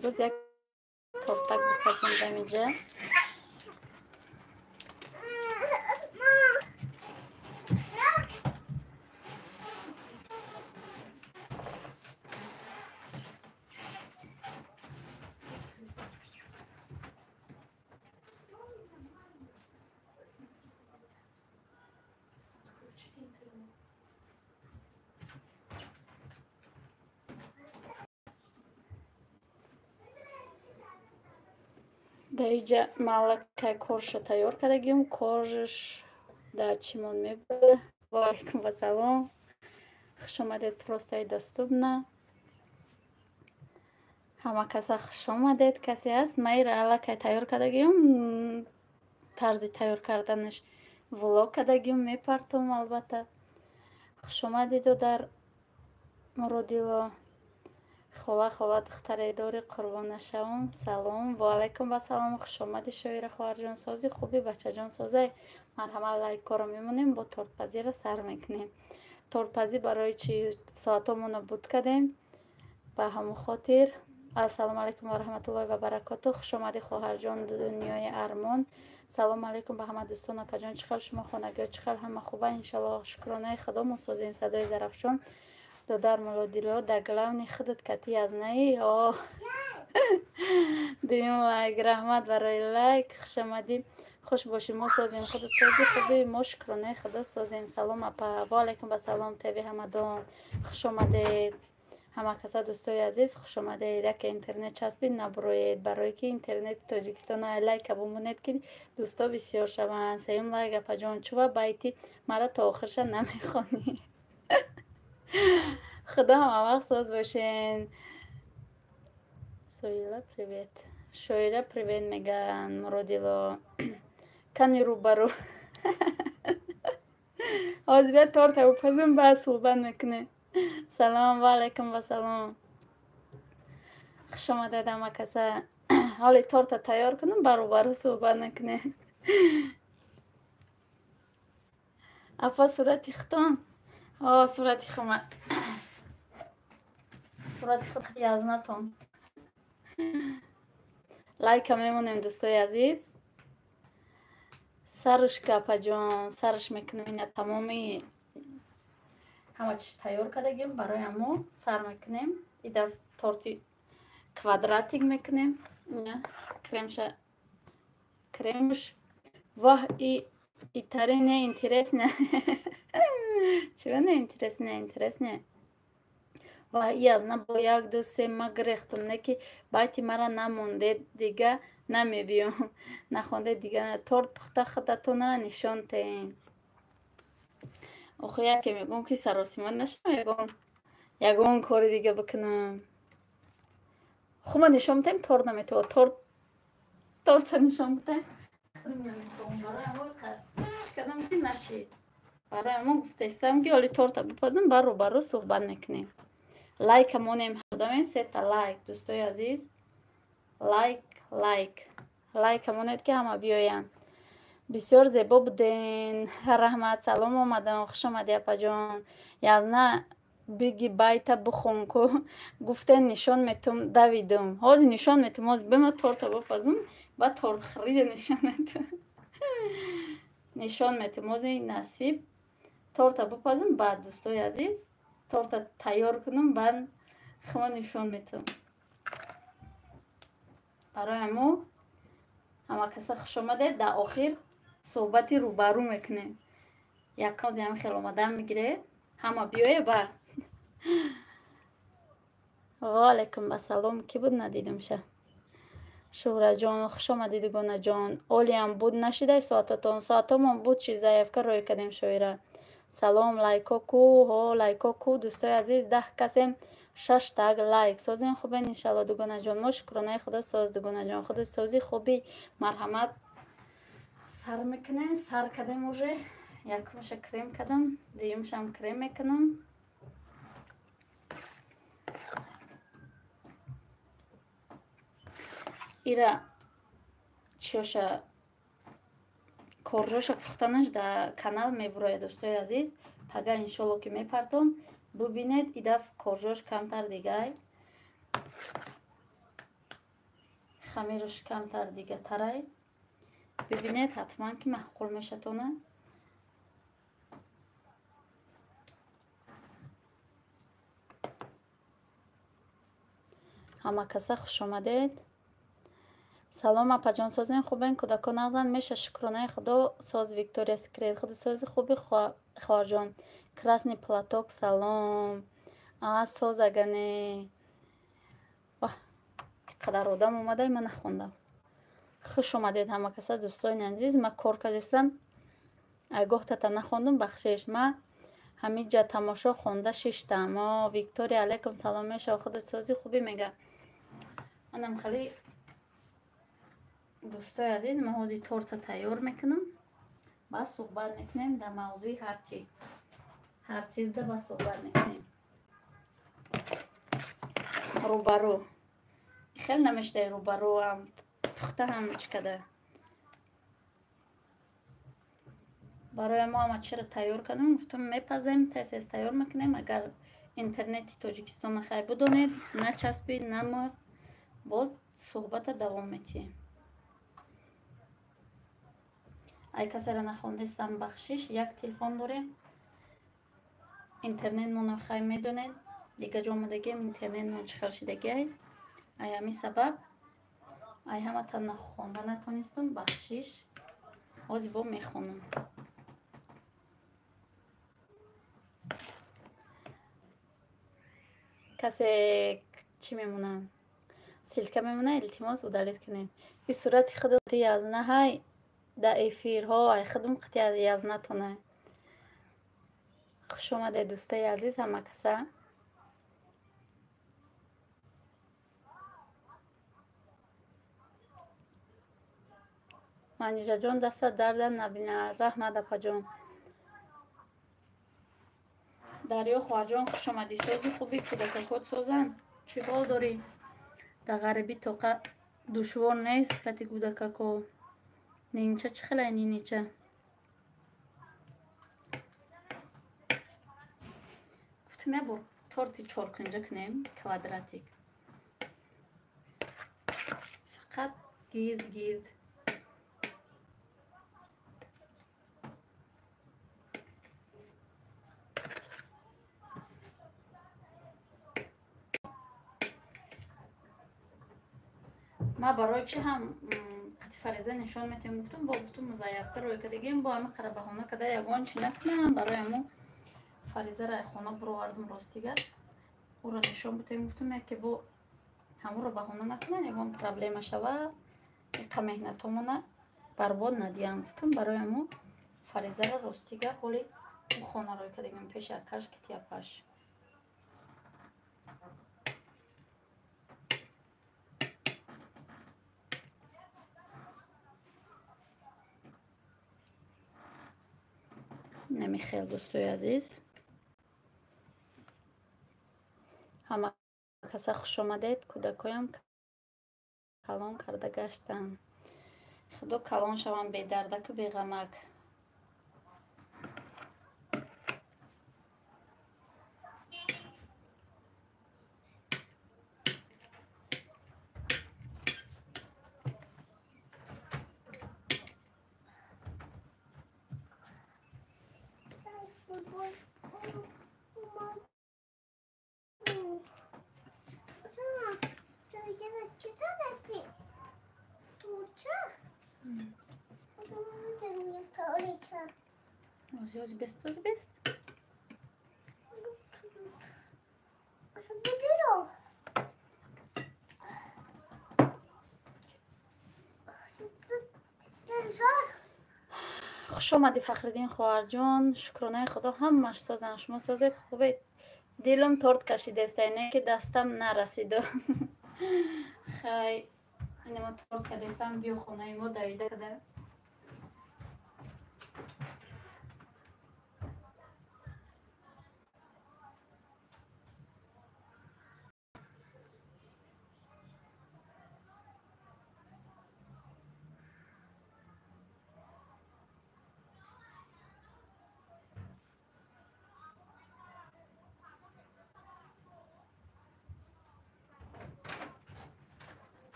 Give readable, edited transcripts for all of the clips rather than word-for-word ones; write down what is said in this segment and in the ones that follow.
Имрӯз як тортак бипазем дамиҷа. Дар иҷа маллакай корша тайёр кардагим. Коржш дар чимон мебуд. Ваалайкум вассалом, хуш омадед. Просто и доступно. Ҳама каса хуш омадед. Касе ҳаст? Ма ира аллакай тайёр кардагим, тарзи тайёр карданаш влог кардагим, мепартом албатта. Хуш омадед, дар Муродило. Хола, хола, духтаре дорӣ, қурбон нашавам. Салом, ваалайкум вассалом, хуш омадӣ, Шоира хоҳарҷон. Сози, хуби, бачаҷон, созай? Марҳамат, лайкҳоро мемонем, бо тортпазиро сар мекунем. Тортпазӣ барои чи соатҳомонро буд кардем, ба ҳамон хотир. Ассалому алайкум ва раҳматуллоҳи ва баракоту. Хуш омадӣ, хоҳарҷон, Дунёи Армон. Салому алайкум ба ҳама дӯстон. Апаҷон, чӣ хел шумо, хонагиҳо чӣ хел, ҳама хуба? Иншаллоҳ, шукронаи Худо, мо созем. Садои Зарафшон. Додар Мулодило, дар главный худат кати азнаи. О, дуюм лайк, раҳмат барои лайк, хушомадӣ, хуш бошӣ. Мо созем, худат сози, хуби? Мо, шукронаи Худо, созем. Салом, апа. Ваалайкум вассалом. Теви Ҳамадон, хуш омадед. Ҳама каса, дӯстои азиз, хуш омадед. Яке интернет часпид, набуроед, барое ки интернети Тоҷикистон. Лайка бимонед, ки дӯсто бисёр шаванд. Сеюм лайк. Апаҷон, чува байти мара то охирша намехонӣ? Худо ҳамавақт соз бошен. Соила, привет. Шоира, привет мегӯянд. Муродило, кани рӯбарӯ. Ҳозир бия, торта бипазем, баъд суҳбат мекунем. Салом, ваалайкум вассалом, хуш омадед ҳама каса. Ҳоли торта тайёр кунам, баробару суҳбат мекунем. Апа, сурати худтон? О, сурати хума, сурати худ язнатон. Лайка мемонем, дӯстои азиз. Сарушка, апаҷон, сараш мекунем. Ина тамоми ҳама чиз тайёр кардагим, барои ҳамо сар мекунем. Ида торти квадратик мекунем. Кремша, кремш. Воҳ, и итари не интересно. Чиба не интересно? Интересно. Ва и аз на бо як, ду, се ма гирехтам, не ки байти мара намонде, дига намебиём. Нахонде дига. Торт пухта, худатонара нишон теен. Охо, яке мегӯм, ки саросима нашам, ягон кори дига бикунам. Хума нишон битем, торт наметавон. Торт, торта нишон битем, чӣ кардам, ки нашид. Барои ҳамон гуфтаистам, ки оли торта бипазем, баробару суҳбат мекунем. Лайка монем, одамем сета лайк, дӯстои азиз. Лайк, лайк, лайка монед, ки ҳама биёянд. Бисёр зебо буден, раҳмат. Салом, омадам. Хуш омадӣ, апаҷон. Язна биги, байта бихон ку. Гуфтен, нишон метум, давидум. Ҳозир нишон метум. Ҳозир бема торта бипазум, баъд торт хӯрида нишон метум, нишон метум. Ҳозир насиб торта бипазум, баъд, дӯстои азиз, торта тайёр кунам, баъд хума нишон метум. Барои ҳамо ҳама каса хуш омадед. Дар охир суҳбати рӯбарӯ мекунем. Якози ҳам хел омадан мегиред, ҳама биёе ба. Ваалайкум ассалом. Кӣ буд, надидимша. Шуҳраҷон, хуш омадӣ, дугонаҷон. Олиам буд нашидай соатотон? Соатомон буд, чи заявка рӯй кардем, Шоира. Салом, лайко ку? Ҳо, лайко ку, дӯстои азиз? 10 касем, шаш так лайк. Созем, хубен, иншалло, дугонаҷон. Мо, шукронаи Худо, соз, дугонаҷон. Худу сози, хуби? Марҳамат, сар мекунем. Сар кардем уже. Якумаша крем кардам, дуюмашам крем мекунам. Ира чиёша, коржоша пухтанаш дар канал мебурояд, дӯстои азиз. Пага, иншолло, ки мепартом, бубинед. Идаф коржош камтар дигай. Хамираш камтар дигатарай. Бибинед ҳатман ки маъқул мешатона. Ҳама каса хуш омадед. Салом апаҷон, созин хубен, кӯдакон нағзанд меша, шукронаи худо. Соз Виктория Секрет, худи сози хуби хоҳарҷон. Красный платок, салом. А соз агане. Ваҳ, қадар одам омада, ман нахондам. Хуш омадед ҳама каса, дӯстони азиз. Ман кор кардистам, айгоҳ тата нахондум, бахшиш. Ман ҳамиҷа тамошо хонда шиштам. О, Виктория, алайкум салом меша, худи сози хуби мега. Анам хеле дӯстои азиз, ман ҳозир торта тайёр мекунам, баъд суҳбат мекунем дар мавзӯи ҳарчи. Ҳар чизда баъд суҳбат мекунем. Рӯбарӯ. Хеле намештай рӯбарӯ ҳам пухта ҳам чӣ када. Барои мо ҳама чиро тайёр кардем, гуфтум мепазем, тез-тез тайёр мекунем. Агар интернети Тоҷикистона хай бидонед, начаспид, намур, боз суҳбата давом метиҳем. Ай касеро нахондистам, бахшиш, як телефон дорем. Интернетмонро хай медонед, дига ҷо омадагием, интернетмон чӣ хел шидагиай. Ай ҳамин сабаб ай ҳамата нахонда натонистум, бахшиш. Ҳозир бо мехонам. Касе чӣ мемонад? Ссылка мемонад, илтимос удалить кунед. И сурати худати язнаҳай дар эфирҳо, ай худум қити язнатона. Хуш омадед дӯстои азиз ҳама каса. Манижаҷон, дастат дарда набинад. Раҳмат апаҷон. Дарё хоҳарҷон, хуш омадӣ. Сози хуби кӯдакакот созанд. Чӣ ҳол дорӣ? Дар ғарибӣ тоқа душвор нест қати кӯдакако. Нинча чӣ хелай нинича? Гуфтум як бор торти чоркунҷа кунем, квадратик. Фақат гирд гирд. Ман барои чӣ ҳам қати Фариза нишон метиҳам, гуфтум бо гуфтум заявка рӯй кардагием, бо ҳама қара баҳона када ягон чӣ накунам. Барои ҳамо Фаризаро ай хона бировардум, ростига ӯро нишон битем, гуфтум яке бо ҳаморо баҳона накунам, ягон проблема шава, иқа меҳнатомона барбод надиҳам, гуфтум. Барои ҳамо Фаризаро ростига ҳоли ӯ хона рӯй кардагием пеши акаш китияпаш. Намихел дӯстои азиз, ҳама каса хуш омадед. Кӯдакоям калон карда гаштанд. Худо калон шаванд бедардаку беғамак. Ози бест, ози бест. Хуш омадӣ Фахриддин хоҳарҷон. Шукронаи худо ҳамаш созанд. Шумо созед хубед. Дилам торт кашидеста, ине ки дастам нарасиду. Хай, инемо торт кадестам, биё хонаи мо давида када.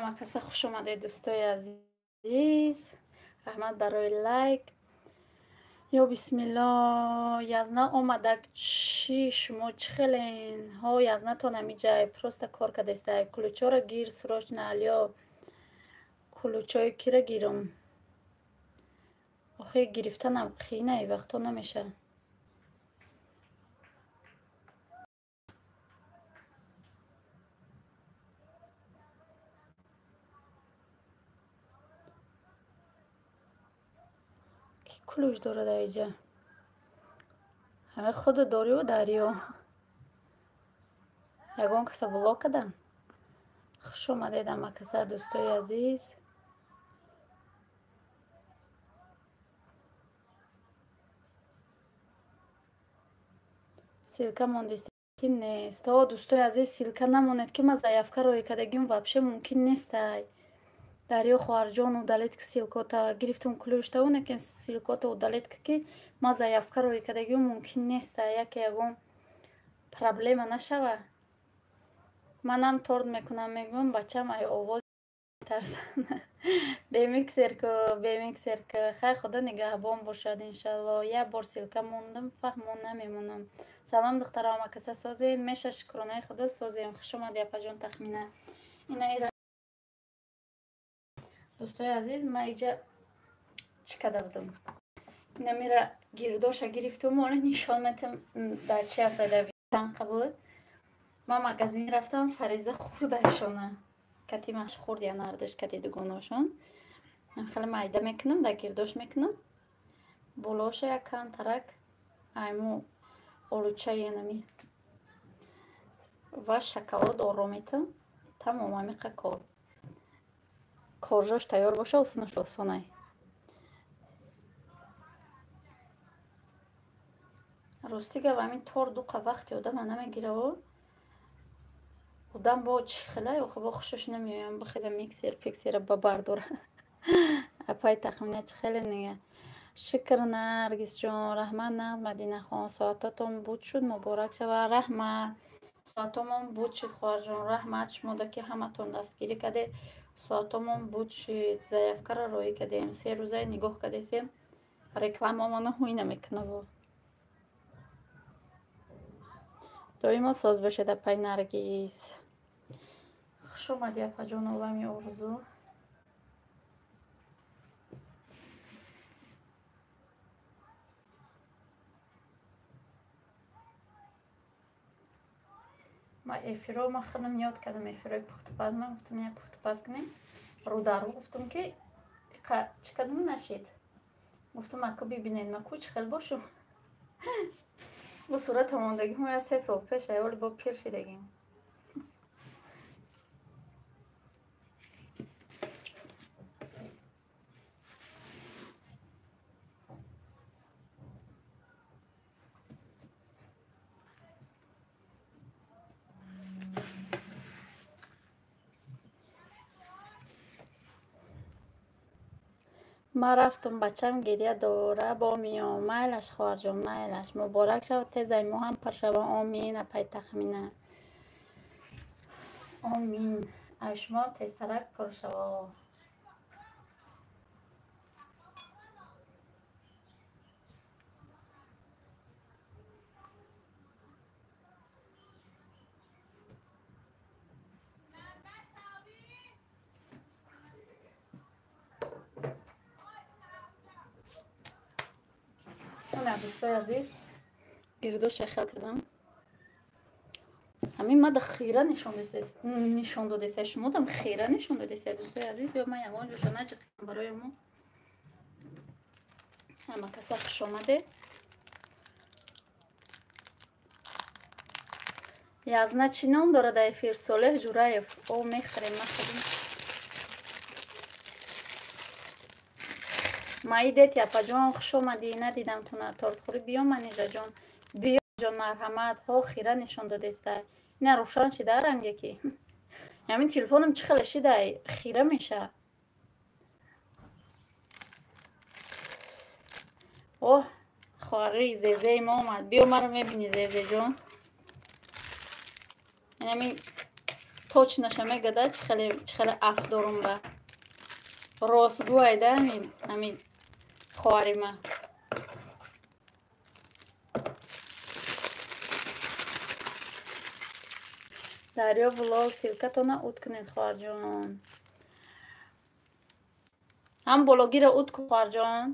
Ҳама каса хуш омадед, дӯстои азиз. Раҳмат барои лайк. Ё бисмилло, язна омадак чӣ шумо чӣ хелен? Ҳо, язнатон ҳамиҷай, просто кор кардестай. Кулучоро гир срочно, алё. Кулучои кира гирам? Охи гирифтанам қиинай, вақто намеша. Кулуч дорад аиҷа? Ҳама худу дориу дарё. Ягон каса блок кадан? Хуш омадед ҳама каса, дӯстои азиз. Ссылка мондест ки нест. О, дӯстои азиз, ссылка намонед, ки ман заявка роӣ кардагим, вообще мумкин нестай. Дарё хоҳарҷон, удалить ки ссылкота гирифтум ключта, оне ки ссылкота удалить ки ман заявка роӣ кардагим, мумкин нестай, яке ягон проблема нашава. Манам торт мекунам, мегӯям, бачам ай овоз тарсан. Бемиксер ку, бемиксер ку. Хай, худо нигаҳбон бошад, иншалло. Як бор ссылка мондам, фаҳмон намемонам. Салом, духтаро, ҳама каса созед? Меша, шукронаи худо, созем. Хуш омадӣ, апаҷон Тахмина. Ина ира дӯстои азиз, ман иҷа чӣ карда будам? Ина мира гирдоша гирифтум, ола нишон метам дар чи аст, дар чанқа буд. Ман магазин рафтам, Фариза хурдаашона. Кати маш хурд я нардаш кати дугоношон. Хеле майда мекунам, дар гирдош мекунам. Болоша як камтарак айму олучаи янами ва шоколад оро метам. Тамом, ҳамиқа кор. Коржош тайёр боша, осонаш осонай. Рости гап, ҳамин тор дуқа вақти одама намегираву. Одам бо чӣ хелай, охи бо хушаш намеоям, бихеза миксер пиксера бабардора. Апай Тахмина чӣ хеле нига. Шукр, Наргисҷон, раҳмат, нағз, Мадинахон, соатотон буд шуд, муборак шава, раҳмат. Соатомон буд шуд, хоҳарҷон, раҳмат, шумода ки ҳаматон дастгирӣ кардед. Соатомон буд шуд, заявкаро роӣ кардем, се рӯза нигоҳ кардесем, рекламамона ҳуй намекунаву. Доимо соз бошед, апай Наргиз. Хуш омадӣ, апаҷон Олами Орзу. Ма эфиро ма худам ёд кардам, эфирои пухтупаз. Ман гуфтам, я пухтупаз кунем. Рӯдарӯ гуфтам, ки чӣ кардам нашид. Гуфтам, аку бибинед, ма ку чӣ хел бошум. Бо сурата мондагим я 3 сол пеш, айволи бо пир шидагим. Ман рафтум, бачам гиря дора, бо миём. Майлаш, хоҳарҷон, майлаш. Муборак шавад, тезай мо ҳам пур шава. Омин, апай Тахмина. Омин. Ай шумоам тезтарак пур шава. Дӯстои азиз, гирдоша хел кардам. Ҳамин мада хира нишон додеса, шумодам хира нишон додеса, дӯстои азиз, ё ман ягон ҷоша наҷиқам барои мо. Ҳама каса хуш омадед. Язна чӣ ном дорад эфир? Солеҳ Ҷураев. О, мехӯрем, махӯрем. Маидет, апаҷон, хуш омадӣ, надидам туна. Тортхӯрӣ биё, Манижаҷон. Биё ҷон, марҳамат. Ҳо, хира нишон додеста. Ина рӯшан шида ранге ки. Ҳамин телефонам чӣ хеле шидай, хира меша. Оҳ, хоҳари Зезеи мо омад. Биё, маро мебинӣ, Зезеҷон. Инамин Точнаша мегада чӣ хеле аф дорум ба. Ростгӯайда ҳамин хоҳари ма. Дарё влог ссылкатона ут кунед хоҳарҷон. Ҳам бологиро ут кун хоҳарҷон.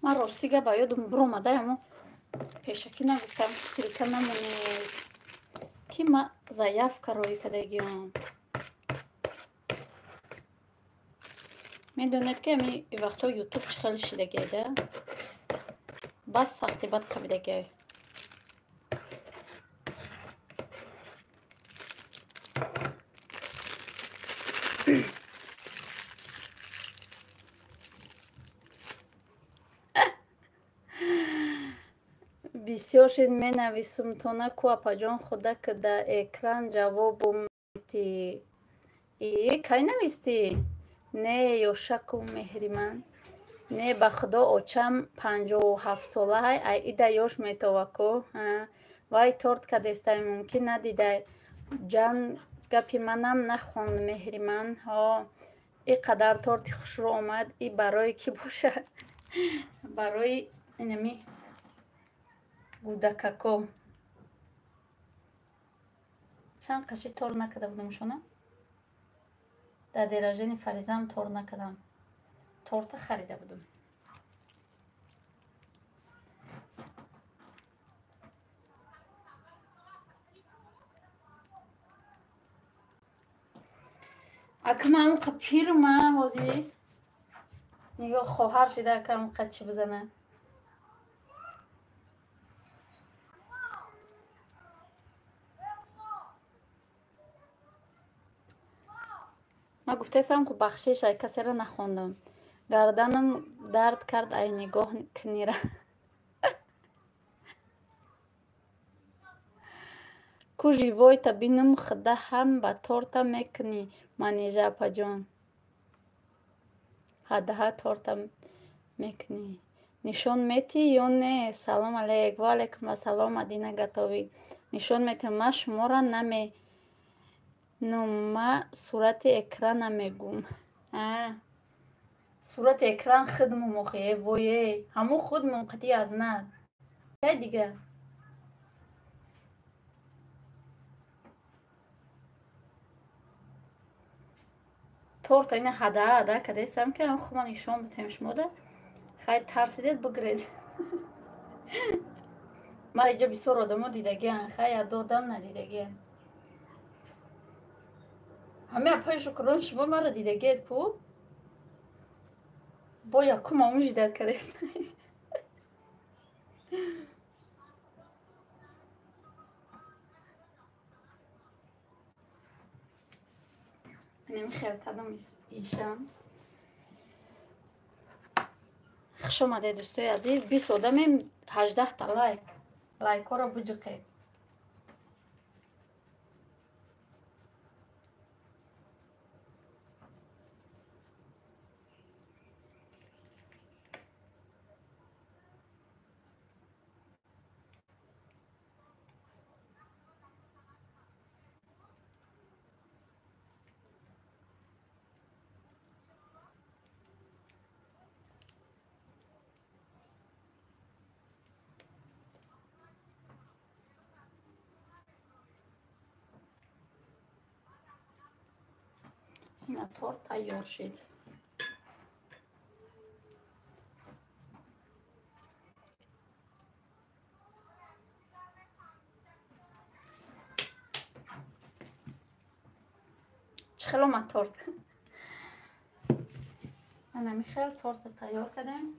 Ман рости гап ба ёдум биромада, амо пешакӣ нагуфтам, ссылка намонед, ки ма заявка роӣ кардагиём. Медонед, ки ами вақтҳо ютуб чӣ хеле шидагиайда, бас сахти бад қабидагиай. Бисёр шид менависам то наку апаҷон худак да экран ҷавобум метӣ. Кай навистӣ? Не, ёшаку меҳри ман. Не, ба худо очам 57-солаҳай, ай ида ёш метоваку. Вай торт кадестай, мумкин надидай. Ҷан гапи манам нахонд меҳри ман. Ҳо, и қадар торти хушрӯ омад, и барои кӣ бошад? Барои инами гудакако. Чанд қаши тор накарда будам шона? Дар деражени Фаризаам тор накардам. Торта харида будам. Акма амқа пирма ҳозир нигоҳ хоҳар шида ака амқа чӣ бизана. Ман гуфтаистам, ку бахшиш, ай касеро нахондам. Гарданам дард кард, ай нигоҳ книра. Ку живойта бинам, худа ҳам ба торта мекунӣ, Манижа апаҷон. Ҳадаҳа торта мекунӣ. Нишон метӣ ё не? Салом алейк. Ва алайкум ассалом, Мадина Гатовӣ. Нишон метиҳам. Ман шуморо наме ну ма сурати экрана мегум. Сурати экран худмум охи, э вое. Ҳамун худмум қатъи аз над. Кай дига? Торта ина ҳада ҳада кадаистам, ки хума нишон битаем шумода. Хай тарсидед бигрез. Мара иҷо бисёр одамо дидагиан, хай яду одам надидагиан. Ҳамаи апаи шукрон шумо маро дидагиед ку? Бо якум омӯ жидат кадаист. Инами хел кадом ишам. Хуш омадед, дӯстои азиз. 20 одамем, 18-та лайк. Лайкҳоро буҷиқед. Ина торт тайёр шид. Чӣ хел омад торт? Ана михел торта тайёр кардем.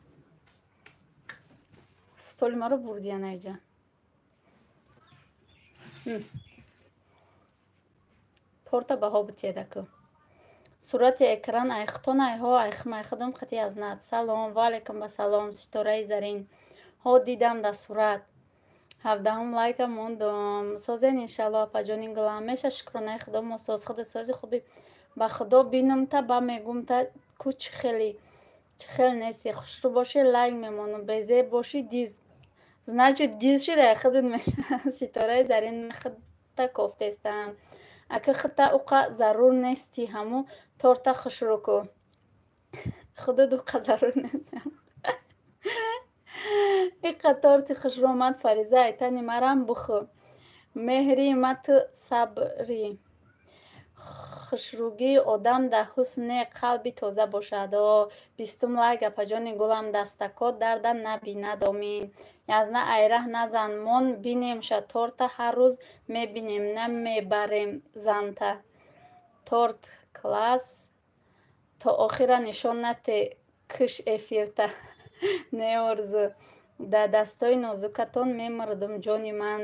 Столи маро бурди ана иҷа. Торта баҳо битиедаку. Сурати экран айхтон айҳо айхмайхадум қати азнат. Салом, ва алайкум басалом, ситораи зарин. Ҳо дидам дар сурат. 17 лайка мондум. Созен иншалло апаҷони гулам. Меша шукронаи худо мо соз худи сози хуби. Ба худо бинумта ба мегумта ку чӣ хели чӣ хел нести. Хушрӯ бошӣ лайк мемонам, безеб бошӣ диз. Значит диз шуда худат меша. Ситораи зарин худта кофтестам. Ака худта уқа зарур нести ҳаму торта хушрӯ ку. Худат уқа зарур нести. Иқа торти хушрӯ омад Фариза айтани марам бухӯ. Меҳри ма ту сабрӣ. Хушрӯгии одам дар ҳусн не қалби тоза бошад. О 20 лайк апаҷони гулам дастако дарда набинад омин. Язна айраҳ назан мон бинемша торта ҳар рӯз мебинем намебарем занта. Торт класс то охира нишон нате киш эфирта. Не орзу. Да дастои нозукатон мемурдум ҷони ман.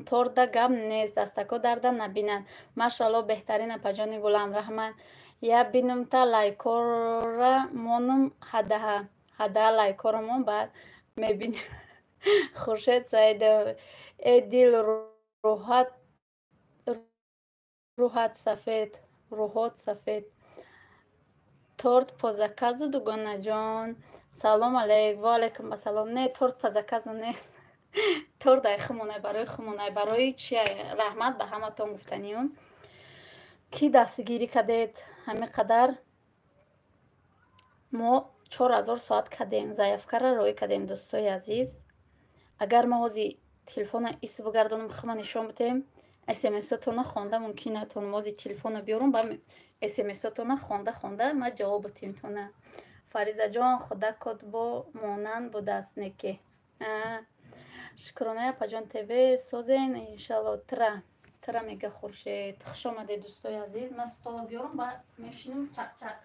Торта гап нест, дастако дарда набинанд. Машалло беҳтарин апаҷони гулам раҳмат. Я бинумта лайкора монум ҳадаҳа. Ҳадаҳа лайкора мон баъд мебинем. Хуршед Саидов э дил рӯҳат сафед, рӯҳот сафед. Торт по заказу дугонаҷон. Салом алейк, ва алайкум ассалом. Не, торт по заказу нест. Торт ай хумонай барои хумонай барои чи раҳмат ба ҳаматон гуфтаниюм. Ки дастгирӣ кардед ҳамин қадар мо 4000 соат кардем, заявкара роӣ кардем дӯстои азиз. Агар мо ҳози телефона ис бигардонам хума нишон бидем, смсотона хонда мумкин натонам. Ҳози телефона биёрам ба смсотона хонда хонда ма ҷавоб битимтона. Фаризаҷон худакот бо монанд будааст неке. Шукронаи апаҷон ТВ созен иншалло тра. Тра мега Хуршед. Хуш омадед дӯстои азиз. Ман стола биёрам ба мешинам чақ-чақ.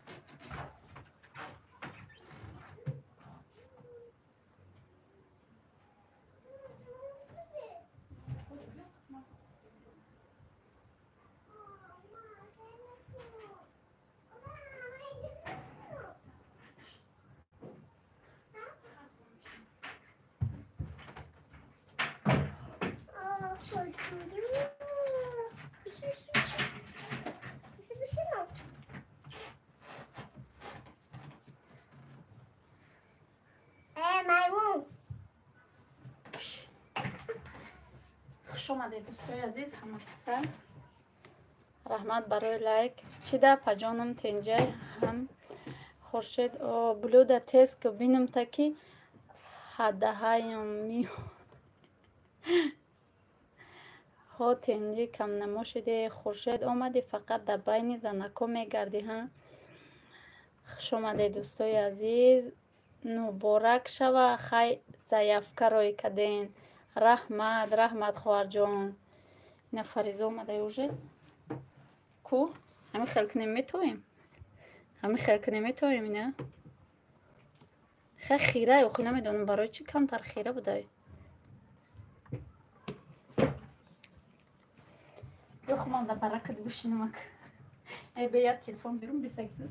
Хуш омадед дӯстои азиз ҳама каса. Раҳмат барои лайк. Чӣ да апаҷонам тенҷай ҳам Хуршед о блюда тез ки бинам та ки ҳадаҳаям миёд. Ҳо тенҷӣ камнамо шуде. Хуршед омадӣ фақат дар байни занако мегардӣ ҳа. Хуш омадед дӯстои азиз. Муборак шава хай заявка роӣ карден. Раҳмат, раҳмат хоҳарҷон. Ина Фариза омадай уже. Ку? Ҳамин хел кунем метавем? Ҳамин хел кунем метавем ина? Хе хира охи намедонам барои чӣ камтар хира будай. Ё хумам да баракат бишинамак. Эй бе як телефон берун бисагзӣ.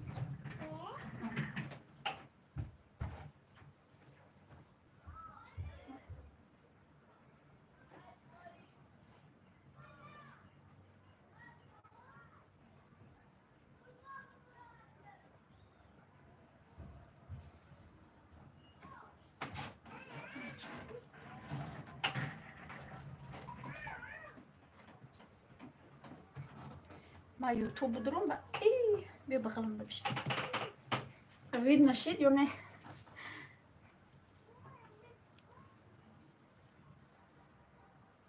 Ма ютуб дурум ба биё бағалам да бишин. Видно шид ё не?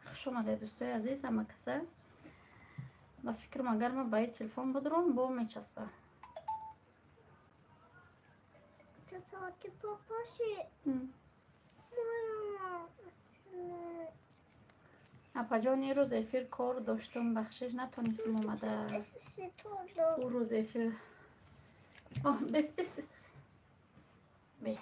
Хуш омадед дӯстои азиз ҳама каса. Ба фикрам агар ма ба телефон будурум бо мечаспа. Апаҷон ин рӯз эфир кор доштум, бахшиш натонистум омада. Ӯ рӯз эфир Оҳ, бис бис бис. Бия.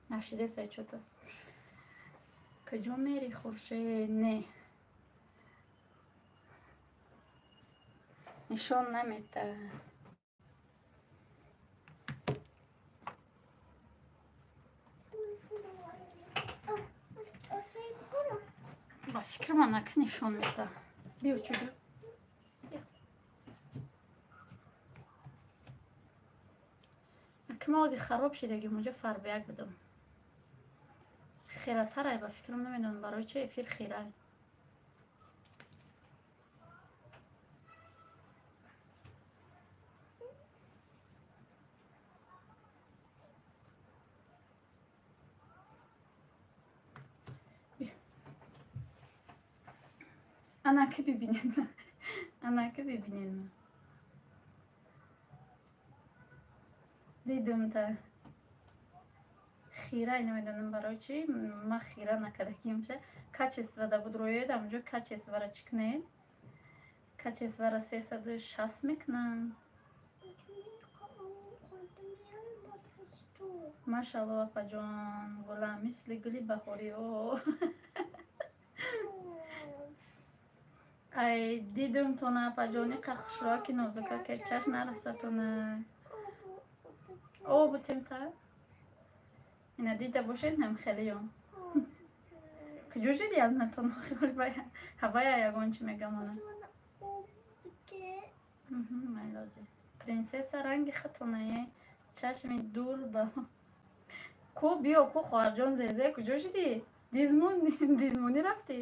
Нашидесай чото. Куҷо мери, Хуршед? Не. Нишон намета. Ба фикри ман ак нишон мета. Биё чуҷо. Ак ма ози хароб шидаги мунҷо фарбияк будам. Хиратарай ба фикрам, намедонам барои чи эфир хирай. Анаки бибинед. Анаки бибинед. Дидум та. Хирай намедонам барои чи ма хира накардагимша. Качество да буд роед, амҷо качествора чӣ кунед? Качествора 360 мекунанд. Машалло, апаҷон, гула мисли гули баҳорӣ. О. Ай, дидум тона, апаҷон, иқа хушроки нозука ки чаш нарасатона. О, бутем та. Ина дида бошед нам хелиём. Куҷо шиди аз натон ҳавая ягон чи мегамона? Майлози. Принсесса ранги хатонае, чашми дур ба ку биё ку хоҳарҷон Зезе куҷо шидӣ? Дизмун дизмунӣ рафтӣ?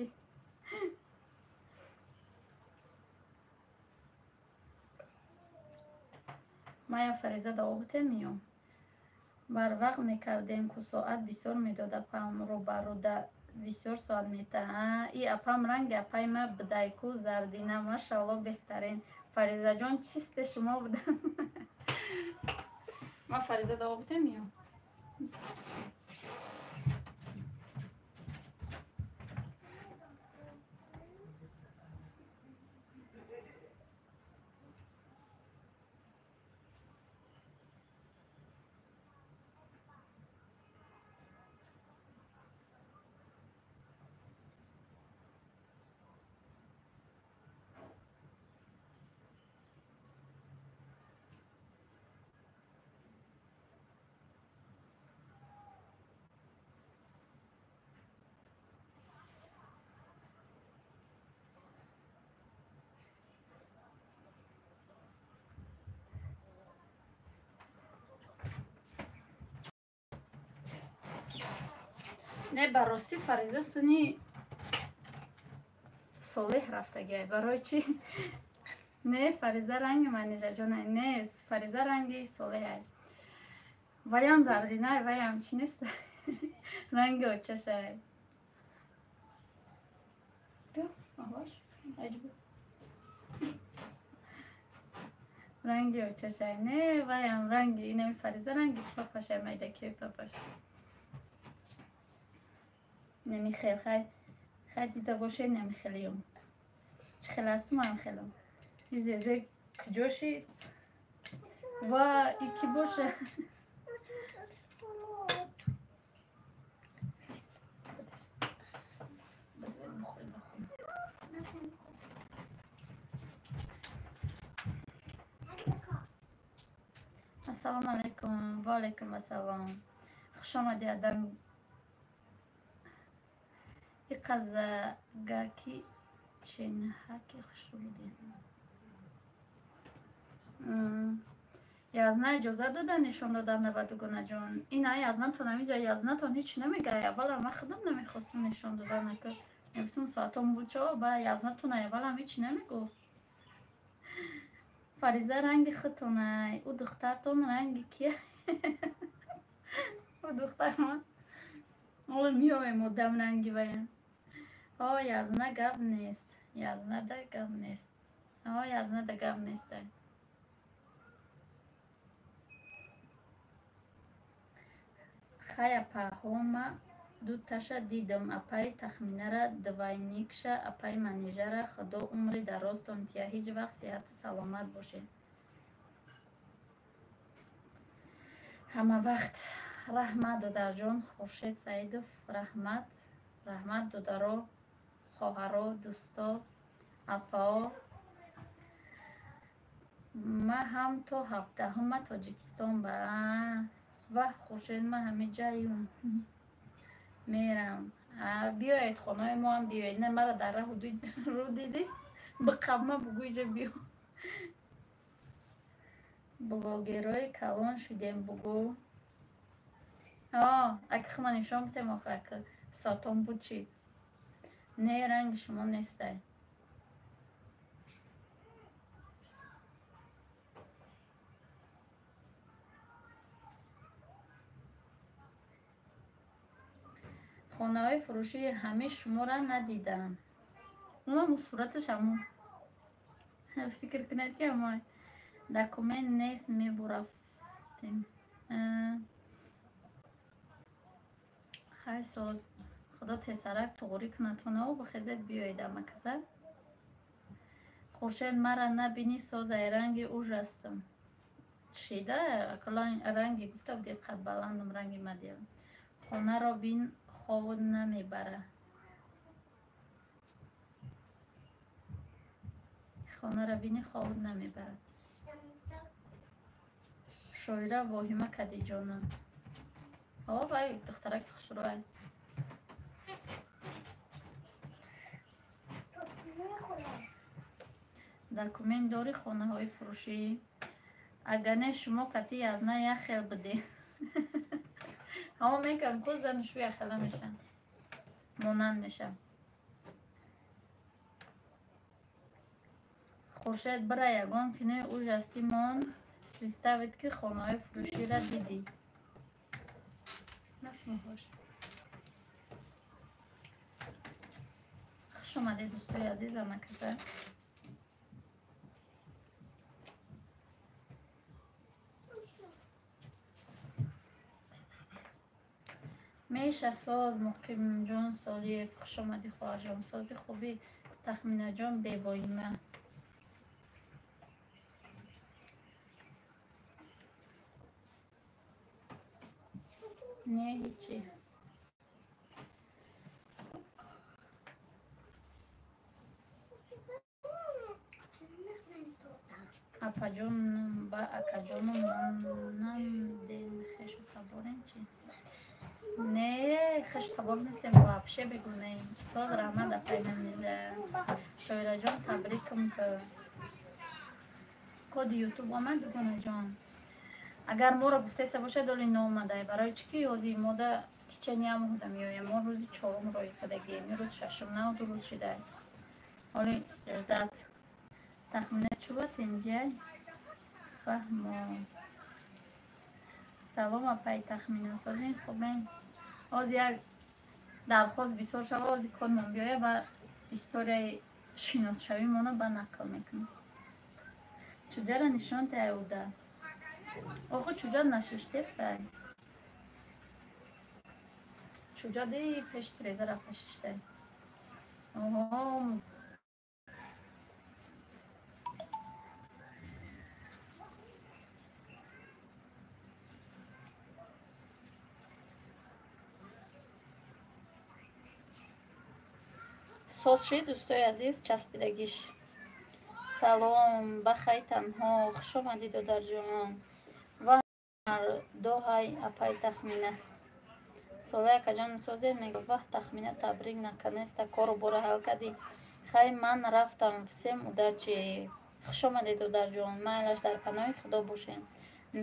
Мая Фариза да обутем миём. Барвақт мекардем ку соат бисёр медод апам рӯбарӯда бисёр соат мета. И апам ранги апай ма бидайку зардина, машалло, беҳтарин. Фаризаҷон чисте шумо будааст. Ма Фариза да обутем миём. Не, ба ростӣ Фариза суни Солеҳ рафтагиай. Барои чӣ? Не, Фариза ранги Манижаҷонай. Не, Фариза ранги Солеҳай. Ваям зардинай, ваям чӣ нест? Ранги очашай. Биё, маҳваш. Аҷб. Ранги очашай. Не, ваям ранги инами Фариза ранги папашай, майдакии папаш. Неми хел хай хай дида бошед неми хелиём. Чӣ хел ҳастум ам хелам. Зезе куҷо шид? Ва и ки боша? Ассалому алайкум. Ва алайкум ассалом. Хуш омадӣ адам. Иқазагаки ченҳаки хушрӯ будем. Язна иҷоза дода нишон додан ба дугонаҷон. Ина язнатон ҳамиҷа язнатон ҳеч намегӯяд. Аввалам ман худам намехостам нишон додан. Мегуфтам соатон буд чо, ба язнатон аввалам ҳеч намегуфт. Фариза ранги худтонай. Ӯ духтартон ранги кия? Ӯ духтармон. Ҳоло меоем одам ранги вая. О, язна гап нест. Язнада гап нест. О, язнада гап нест. Хая паҳома Дуташа дидам, апаи Тахминара, двойникша, апаи Манижара. Худо умри дарозтон тия, ҳеҷ вақт сиҳату саломат бошед. Ҳама вақт раҳмат, додарҷон. Хуршед Саидов, раҳмат. Раҳмат, додаро, хоҳаро, дӯсто, апао. Ма ҳам то 17-ума Тоҷикистон ба. Вах, Хуршед, ма ҳамиҷаюм. Мерам. Биёед, хонаи мо ҳам биёед. Не, мара дар раҳу рӯ дидӣ? Биқабма бугӯ иҷа биё. Блогерои калон шудем, бугӯ. Аки хума нишон бидем, охир аки соатон буд чӣ? Не, ранги шумо нестай. Хонаҳои фурӯшии ҳамаи шуморо надидам. Унам сураташ ҳамон. Фикр кунед, ки ҳамон документ нест, мебурафтем. Хай, соз. Худо тезсарак туғрӣ кунад-тонаву бихезед биёед амаказа. Хуршед, мара набинӣ, созай, ранги ужастам. Чида? Ранги гуфта буди, қадбаландам, ранги мадел. Хонаро бин, ховуд намебара. Хонаро бинӣ, ховуд намебара. Шоира воҳима кадиҷона. О, вай духтараки хушрӯай. Документ дори хонаҳои фурӯшӣ? Агар не, шумо кати язна як хел будед. Ҳамо мекардам, ку зану шу якхела мешаванд. Монанд мешаванд. Хуршед, бира ягон кинои ужасти мон представит, ки хонаҳои фурӯширо дидӣ. Хуш омадед, дӯстои азиз, амаказа. Меша соз, Муқимҷон Солиев, хуш омадӣ, хоҳарҷон. Сози хуби, Тахминаҷон, бевоима. Не, ҳечи. Апаҷоном ба акаҷоном монандем, хешу таборем чӣ? Не, хешу табор нестем, вообще бегунаем. Соз, раҳмат, апаи Манижа. Шоираҷон, табрикам ки коди ютуб омад, дугонаҷон. Агар моро гуфтаиста бошад, оли наомадай. Барои чӣ ки ҳозир мода тичани ҳам ҳуда меоям. Мо рӯзи чорум роҳӣ кардагием. Рӯз шашум, нав ду рӯз шидай. Оли ждать. Тахмина чӯба тинҷай? Фаҳмо. Салом, апаи Тахмина. Созин хубен? Ҳозир як дархост бисёр шава, ҳозир кодмон биёя ва историяи шиносшавимонро ба нақл мекунем. Чуҷаро нишон таи уда. Охо, чуҷа нашиштестай. Чуҷа ди пеши тиреза рафта шиштай. Оҳо. Соз шид, дӯстои азиз, часпидагиш. Салом, бахай танҳо, хуш омадӣ, додарҷон. Ва мардоҳай, апаи Тахмина. Солаи акаҷон месозем, мега, ваҳ, Тахмина, табрик, наконец-то кору бора ҳал кардӣ. Хай, ман рафтам, всем удачи. Хуш омадед, додарҷон, майлаш, дар паноҳи Худо бошед.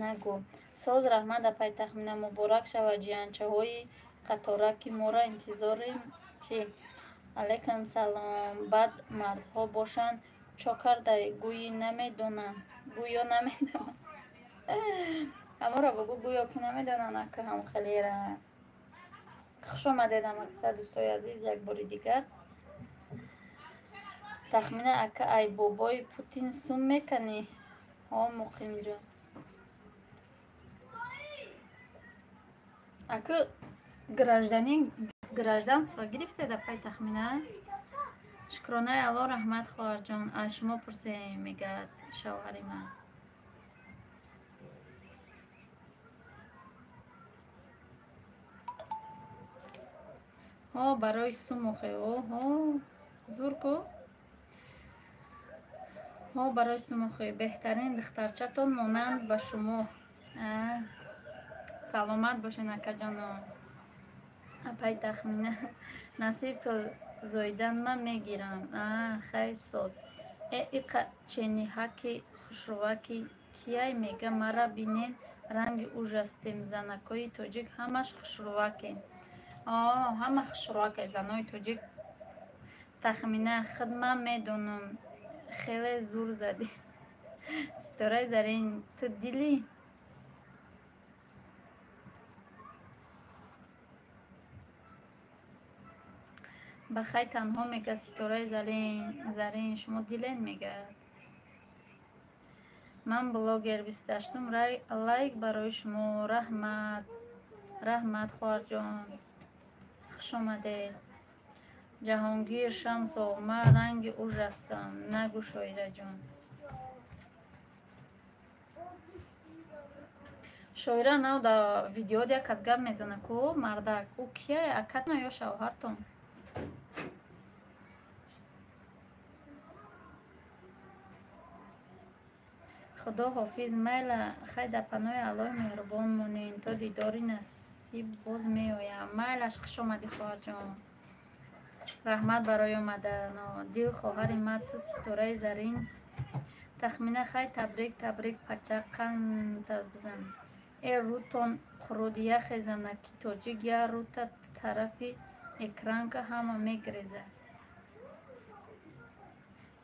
Нагӯ. Соз, раҳмат, апаи Тахмина, муборак шавад ҷиянчаҳои қатора, ки моро интизорем чӣ? Алайкум салом. Бад мардҳо бошанд, чо кардай, гӯӣ намедонанд. Гӯё намедонанд. Ҳаморо бугӯ, гӯё ки намедонанд, ака ҳам хелера. Хуш омадед, ҳамакаса, дӯстои азиз, як бори дигар. Тахмина, ака, ай бобои Путин сум меканӣ? Ҳо, Муқимҷон. Ака гражданин Гражданство гирифтед, апай Тахмина? Шукронаи Алло, раҳмат, хоҳарҷон. Аз шумо пурсем, мегӯяд шавҳари ман. Ҳо, барои сумухе. Оҳо, зур ку. Ҳо, барои сумухе. Беҳтарин духтарчатон монанд ба шумо. Саломат бошед, акаҷоно. Апай Тахмина, насиб то зоидан ман мегирам. Хайр, соз. Э, иқа чениҳаки хушрӯваки кияй мега мара бинен, ранги ужастем. Занакои тоҷик ҳамаш хушрӯвакен. Ҳама хушрӯваке занои тоҷик. Тахмина, худ ман медонам, хеле зур задӣ. Ситораи Зарин, ту дилӣ? Ба хай танҳо мега Ситораи Зарин, шумо дилен мегӯяд. Ман блогер 28-ум лайк барои шумо. Раҳмат, раҳмат, хоҳарҷон, хуш омадед. Ҷаҳонгир Шамсов, ман ранги ужастам. Нагӯ, Шоираҷон. Шоира нав да видеод як кас гап мезана ку, мардак. Ӯ кияе, акатон ё шавҳартон? Худо ҳофиз, майла, хай дар паноҳи Аллоҳи меҳрубон монен, то дидори насиб боз меоям. Майлаш, хуш омадӣ, хоҳарҷон. Раҳмат барои омадано. Дил хоҳари ман, ту Ситораи Зарин. Тахмина, хай табрик, табрик, пача қандтаз бизан. Э, рӯтон қуруд, яхе занаки тоҷик я рӯта тарафи экранка ҳама мегреза.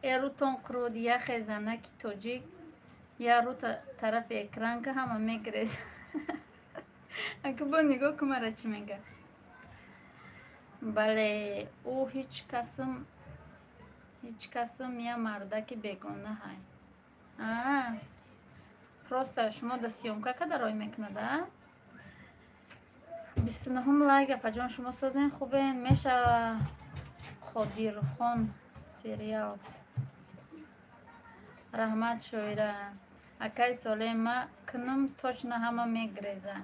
Э, рӯтон қуруд, яхе занаки тоҷик я рӯта тарафи экранка ҳама мегреза. Ака бо нигоҳ кун, мара чӣ мега. Бале, ӯ ҳеҷ касм я мардаки бегона ҳай. Просто шумо да съёмка када рой мекунад, а? 29-ум лайк, апаҷон, шумо созен, хубен? Мешава Қодирхон сериал. Раҳмат, Шоира. Акай Солеҳ, ма кунум точно ҳама мегреза.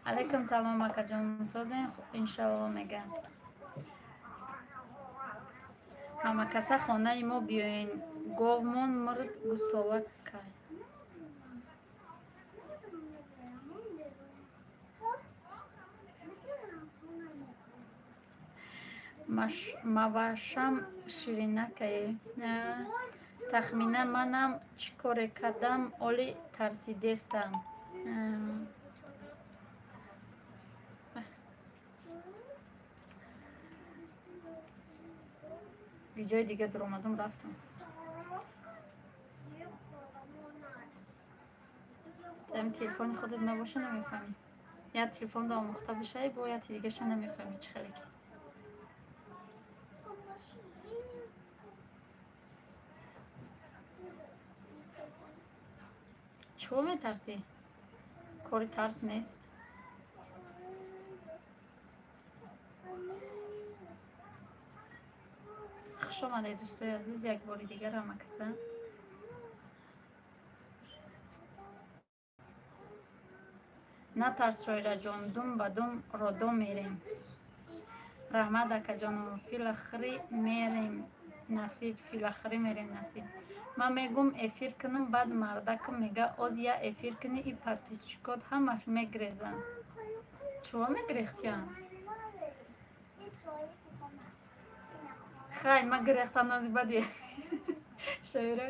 Алайкум салом, акаҷон, созен, иншалло мега. Ҳамакаса хонаи мо биёен, говмон мурд, гусола кай. Мавашам ширинакае. Тахмина, манам чӣ коре кардам, оли тарсидестам. Ҷои дига дуромадам, рафтам. Ами телефони худат набоша, намефаҳмӣ. Як телефон да омӯхта бошаи, бо як дигаша намефаҳмӣ чӣ хеле ки. Чо метарсӣ? Кори тарс нест. Хуш омадед, дӯстои азиз, як бори дигар ҳамакаса. Натарс, Шоираҷон, дум ба дум родом мерем. Раҳмат, акаҷоном, филахрӣ мерем насиб, филахрӣ мерем насиб. Ман мегум эфир кунам, баъд мардакам мега оз я эфир кунӣ и подписчикот ҳамаш мегрезанд. Чӯ мегрехтиян? Хай, ма гирехтан ози баъди Шоира.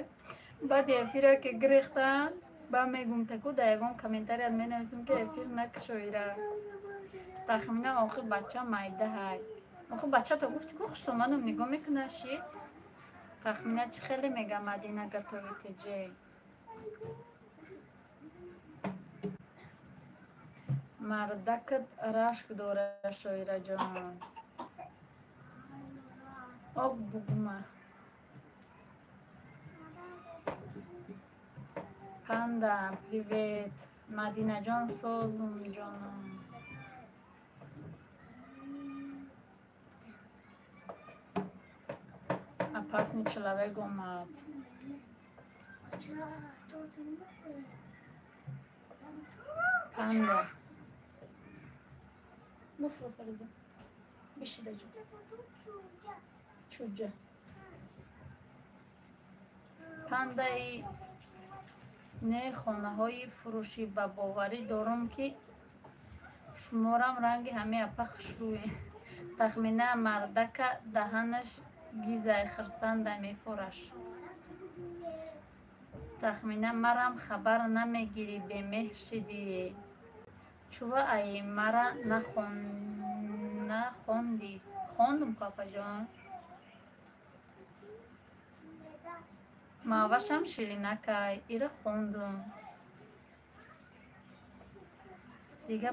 Баъди эфира ки гирехтан, ба мегум таку дар ягон комментарият менависем ки эфир наки, Шоира. Тахмина, охир бача майда ҳай. Охир бачата гуфти ку хуштомадам нигоҳ мекунад ши. Тахмина чӣ хеле мега Мадина готовите ҷей. Мардакат рашк дора, Шоираҷон. Ок бугума. Панда, привет. Мадинаҷон, созум, ҷоном. Опасный человек омад. Панда. Буфро, Фариза. Бишида ҷо. Чуҷа. Пандаи не хонаҳои фурӯшӣ ба боварӣ дорам, ки шуморам ранги ҳамаи апа хушрӯе. Тахмина мардака даҳанаш гизай хирсанда мефораш. Тахмина марам хабар намегирӣ, бемеҳр шидӣ. Чува ай мара нахондӣ? Хондум, папаҷон. Мавашам ширинакай, ира хондум. Дига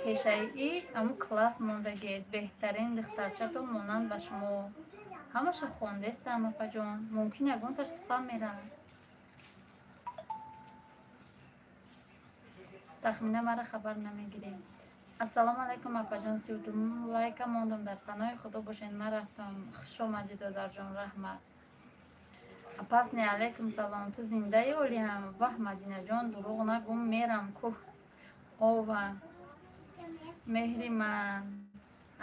пешаи аму класс мондагед, беҳтарин духтарчато монанд ба шумо. Ҳамаша хондестам, апаҷон. Мумкин ягонташ спам меравад. Тахмина мара хабар намегирем. Ассалому алайкум, апаҷон, 32 лайка мондам, дар паноҳи Худо бошед, ман рафтам. Хуш омадӣ, додарҷон, раҳмат. Опасный, алайкум салом, ту зиндаи олиам? Ваҳ, Мадинаҷон, дурӯғ нагум, мерам кӯҳ. Ова меҳри ман,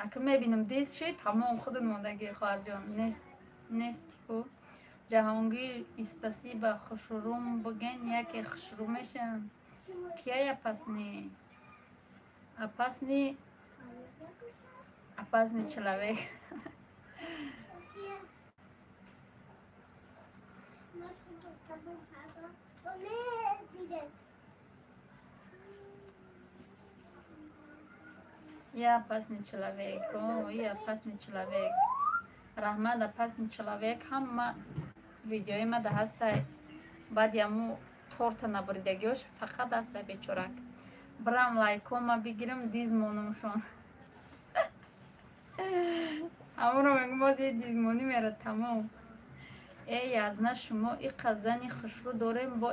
ака мебинам диз шуд, тамом худут мондагӣ, хоҳарҷон, нести ку. Ҷаҳонгир, спасибо, хушрӯм буген, яке хушрӯ мешавам. Кияй опасный? Опасный, опасный человек. Я опасный человек. О, я опасный человек. Раҳмат, опасный человек. Ҳама видеои ма да ҳастай. Баъди аму торта набуридагиёш фақат ҳастай бечорак. Брам лайкома бигирам, дизмонумшон. Амуро мегум боз е дизмонӣ мерад тамом. Э язна шумо иқа зани хушрӯ дорем, бо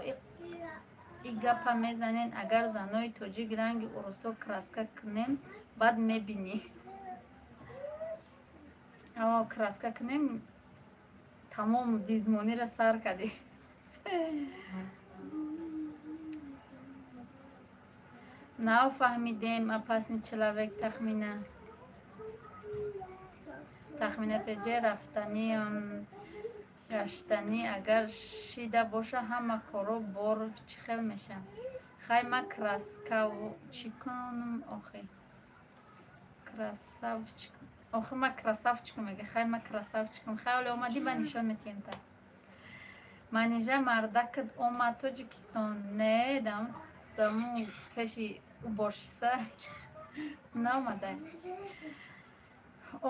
и гапа мезанен, агар занои тоҷик ранги урусо краска кунем, баъд мебинӣ. О, краска кунем, тамом дизмонира сар кардӣ. Нав фаҳмидем, опасный человек тахмина. Тахмина теҷе рафтаниам гаштанӣ агар шида боша ҳама коро бор чӣ хел меша? Хай ма краскав чӣ кунам охи? Красавчик. Охи ма красавчикум мега. Хай ма красавчикум. Хай оле омадӣ ба нишон метиҳем та. Манижа мардакат омад Тоҷикистон. Не, дам даму пеши уборщица наомада.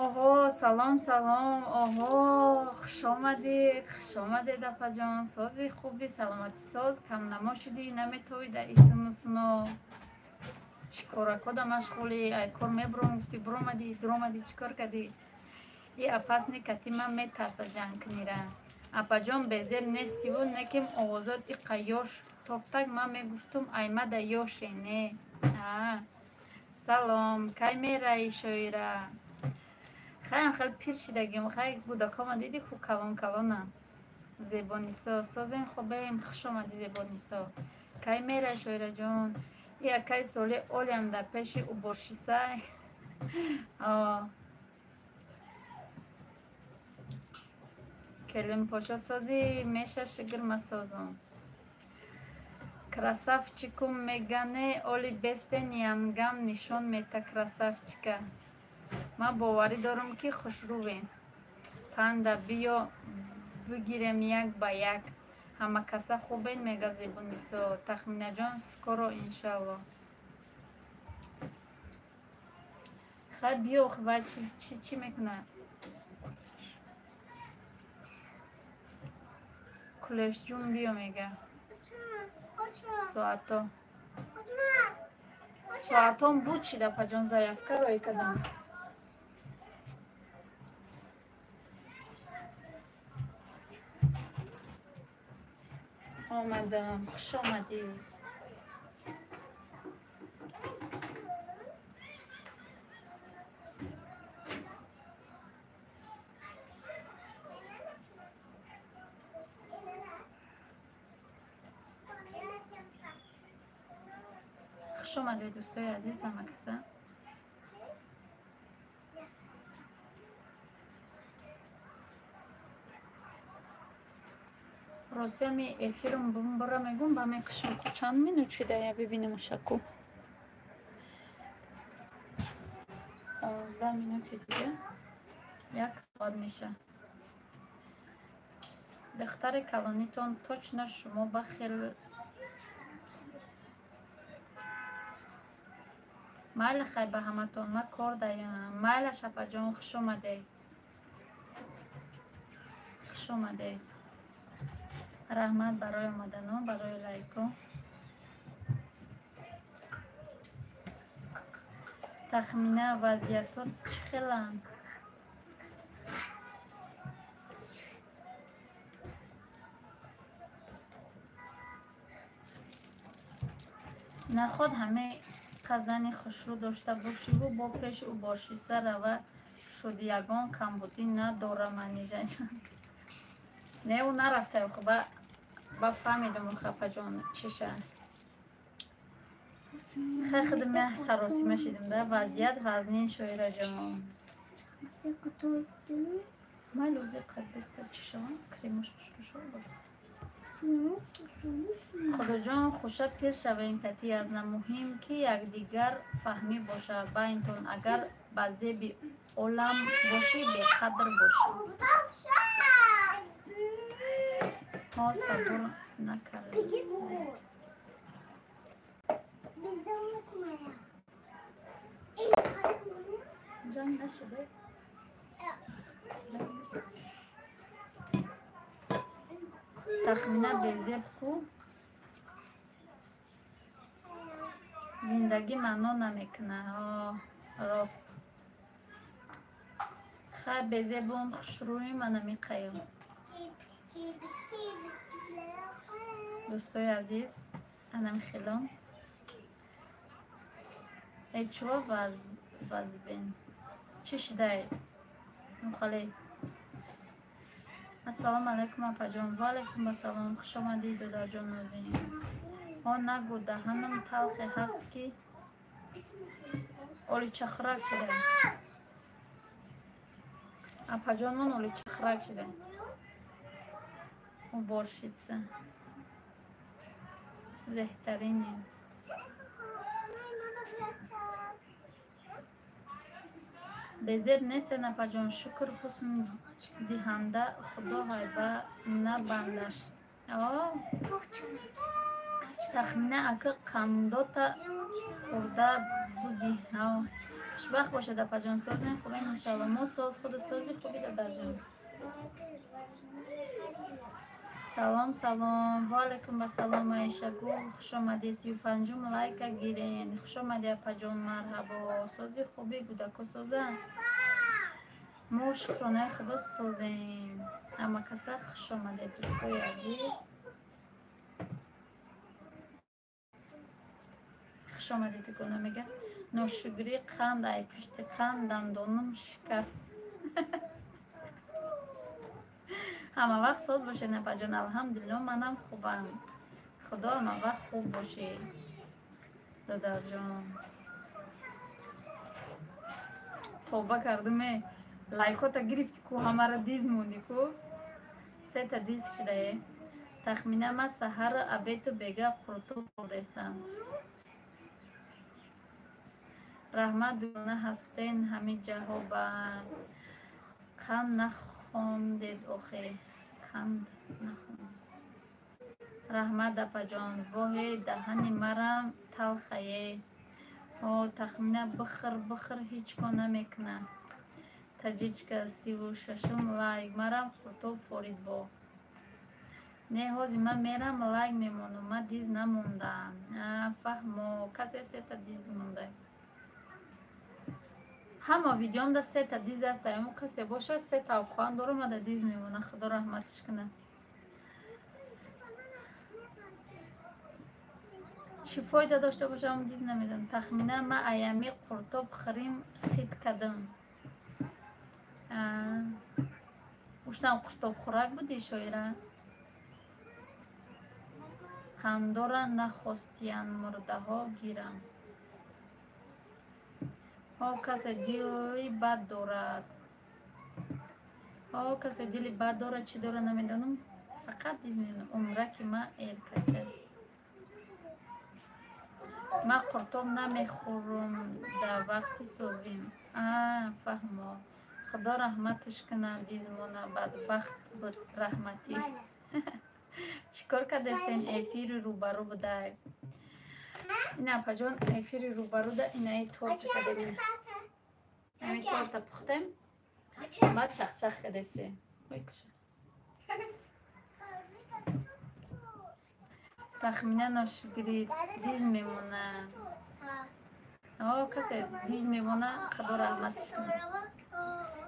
Оҳо, салом, салом. Оҳо, хуш омадед, хуш омадед, апаҷон. Сози хуби, саломатӣ соз, камнамо шудӣ, наметовӣ дар исуну суно. Чӣ коракода машғулӣ? Ай кор мебуром гуфтӣ, буромадӣ, дуромадӣ, чӣ кор кардӣ? И опасный кати ман метарса ҷанг кунира. Апаҷон, безеб нестиву некем овозот иқа ёш тофтак, ман мегуфтум аймада ёше не. А, салом, кай мераи, шоира? Хайам хеле пир шидагим, хай кӯдакома диди ку калон калонанд. Зебонисо, созен хубем, хуш омадӣ, Зебонисо. Кай мераи, шоираҷон? И акай соли олиам дар пеши уборщица. Келинпошо созӣ меша шигир ма созум. Красавчикум мегане оли бестен янгам нишон мета красавчика. Ман боварӣ дорам, ки хушрӯвен. Панда биё бигирем як ба як. Ҳамакаса хубен мега Зебунисо. Тахминаҷон, скоро иншалло. Хай биё, вай чӣ чӣ мекунад? Кулешҷун биё мега. Соато. Соатон буд шида, паҷон, заявка роӣ кардам. Омадам, хуш омадӣ. Хуш омадед, дӯстои азиз, ҳама каса. Рости ами эфирм бара мегум, ба мекушам ку чанд минут шуда, я бибинем ушаку. 11 минути дига як соат меша. Духтари калонитон точно шумо ба хел майли, хай ба ҳаматон, ма кор даям. Майла, шапаҷон, хуш омадед, хуш омадед. Раҳмат барои омадану барои лайку. Тахмина, вазъиятот чӣ хеланд? Наход ҳаме қазани хушрӯ дошта бошиву бо пеши ӯ бошиста рава шуд, ягон камбудӣ надора манижаҷон. Не, ӯ нарафтаем, ба фаҳмидум хапаҷон чиша. Хай худам саросима шидим да, вазъият вазнин, шоираҷон. Майли, ӯзи қадбиста чӣ шавам, кремош хушрӯ шава буд. Худоҷон, хуша пир шавем тати аз намуҳим ки якдигар фаҳмӣ боша байнтон, агар ба зеби олам бошӣ, беқадр бошӣ. Ҳо, сабр накардем. Ҷанг нашуда? Тахмина, безеб ку зиндагӣ маъно намекунад. Рост. Хай, безебум, хушрӯи мана миқаем. Дӯстои азиз, анам хелом. Эй, чуво вазбен? Чӣ шидай? Мухале. Ассалому алайкум, апаҷон. Ва алайкум ассалом. Хуш омадӣ, додарҷон нозин. Ҳо, нагӯ, даҳанам талхе ҳаст ки оличахрак шуда. Апаҷонмон оличахрак шуда. Уборщица. Беҳтаринем. Безеб нестен, апаҷон, шукр, ҳусн диҳанда худо ҳайба на бандаш. Тахмина, ака қандота хӯрда будӣ. Хушбахт бошед, апаҷон, созен хубем, иншалло. Мо соз, худу сози хуби, додарҷон. Салом, салом. Ва алайкум ассалом, Аишагул, хуш омадӣ. 35-ум лайка гирен. Хуш омадӣ, апаҷон, марҳабо. Сози хуби, гудако созанд? Мо шукронаи худо созем. Ҳама каса хуш омадед, дӯстои азиз. Хуш омадед, дугона мега. Ношукрӣ қанд, ай пишти қанд дандонум шикаст. Ҳама вақт соз бошед, апаҷон. Алҳамдулилло, манам хубам. Худо ҳама вақт хуб бошед, додарҷон. Тавба кардуме, лайкота гирифтӣ ку, ҳамаро диз мондӣ ку. Сета диз шудае. Тахмина, ман саҳару абету бега қурутоб хӯрдаистам. Раҳмат, дугона ҳастен ҳами ҷаҳо ба қанд нахондед охе. Қанд нахонд. Раҳмат, апаҷон. Воҳе, даҳани марам талхае. Ҳо, тахмина, бихӯр, бихӯр, ҳеҷ кор намекунад. Таҷичка, 36-ум лайк. Марам қуртоб форид бо. Не, ҳозир ман мерам лайк мемонам, ман диз намондаам. Фаҳмо, касе сета диз монда. Ҳама видеомда сета диз аст, амо касе бошад, сета аккаунт дорам, мада диз мемона, худо раҳматиш кунад. Чӣ фоида дошта бошам, диз намедонам. Тахмина, ман аями қуртоб хӯрим хит кардам. Уштам қуртобхӯрак будӣ, шоира? Қандора нахостиян мурдаҳо гирам. О, касе дили бад дорад. О, касе дили бад дорад, чӣ дорад намедонам. Фақат умраки ма эркача. Ман қуртоб намехӯрам дар вақти созим. А, фаҳмо. Худо раҳматаш кунад, дизмона бадбахт буд раҳматӣ. Чӣ кор кардастен эфири рӯбарӯ будай? Ина апаҷон эфири рӯбарӯда инаи торт кардем. Ами торта пухтем. Баъд чахчах кардастем. Ой куша. Тахмина ношукрӣ диз мемонад. О, касе диз мемонад, Худо раҳматаш кунад.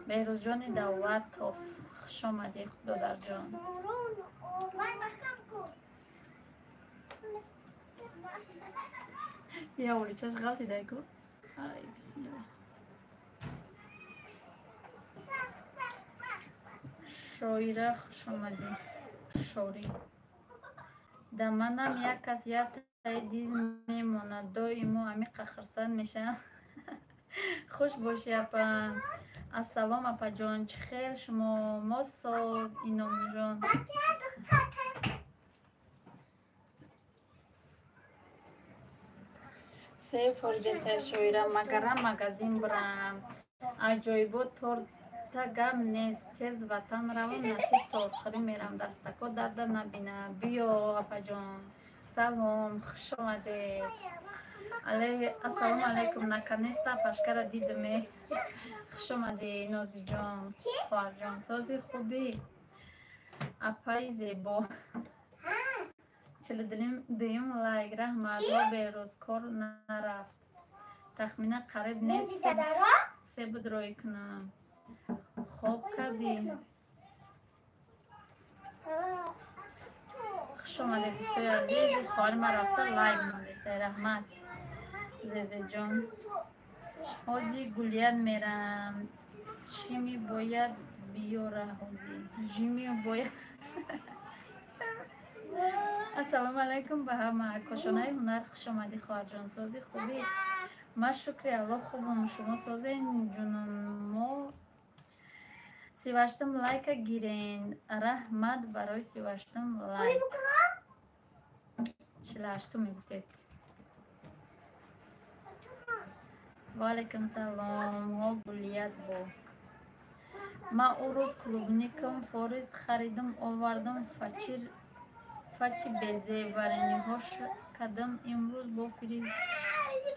Беҳрӯзҷони Давлатов, хуш омадӣ додарҷон. Я уличаш ғалтидай ку? Ай, бисмилла. Шоира, хуш омадӣ. Шорӣ. Да манам як кас як таи диз мемонад, доимо амиқа хурсанд мешавам. Хуш бошӣ апа. Ассалом апаҷон, чӣ хел шумо? Мо соз, Иномҷон. Се форидеста шоира, магарам магазин бурам. Аҷоибот торта гап нест, тез ватан равам, насиб тортхӯрӣ мерам, дастако дарда набина. Биё апаҷон. Салом, хуш омадед. Ассалому алайкум, наконец-то апашкара дидаме. Хуш омадӣ Нозиҷон, хоҳарҷон, сози хубӣ? Апаи зебо. 42-юм лайк, раҳмат. Мо Беҳрӯз кор нарафт. Тахмина қариб нест, се буд рӯй кунам. Хоб кардӣ? Хуш омадед дӯстои азиз. Хоҳари ман рафта лайк мондеса. Раҳмат Зезеҷон. Ҳози гулият мерам. Чӣ мебояд биёра ҳозӣ? Жими бояд. Ассалому алайкум ба ҳама. Кошонаи ҳунар, хуш омадӣ хоҳарҷон. Сози хубӣ? Ман шукри Аллоҳ хубам. Шумо созен ҷунум? Мо 38-м лайка гирен. Раҳмат барои 38-м лайк. 48-ум мегуфтед. Ва алайкум салом. Ҳо гулият бо. Ман ӯ рӯз клубникам форист харидам, овардам, фачи безе варениҳош кардам. Имрӯз бо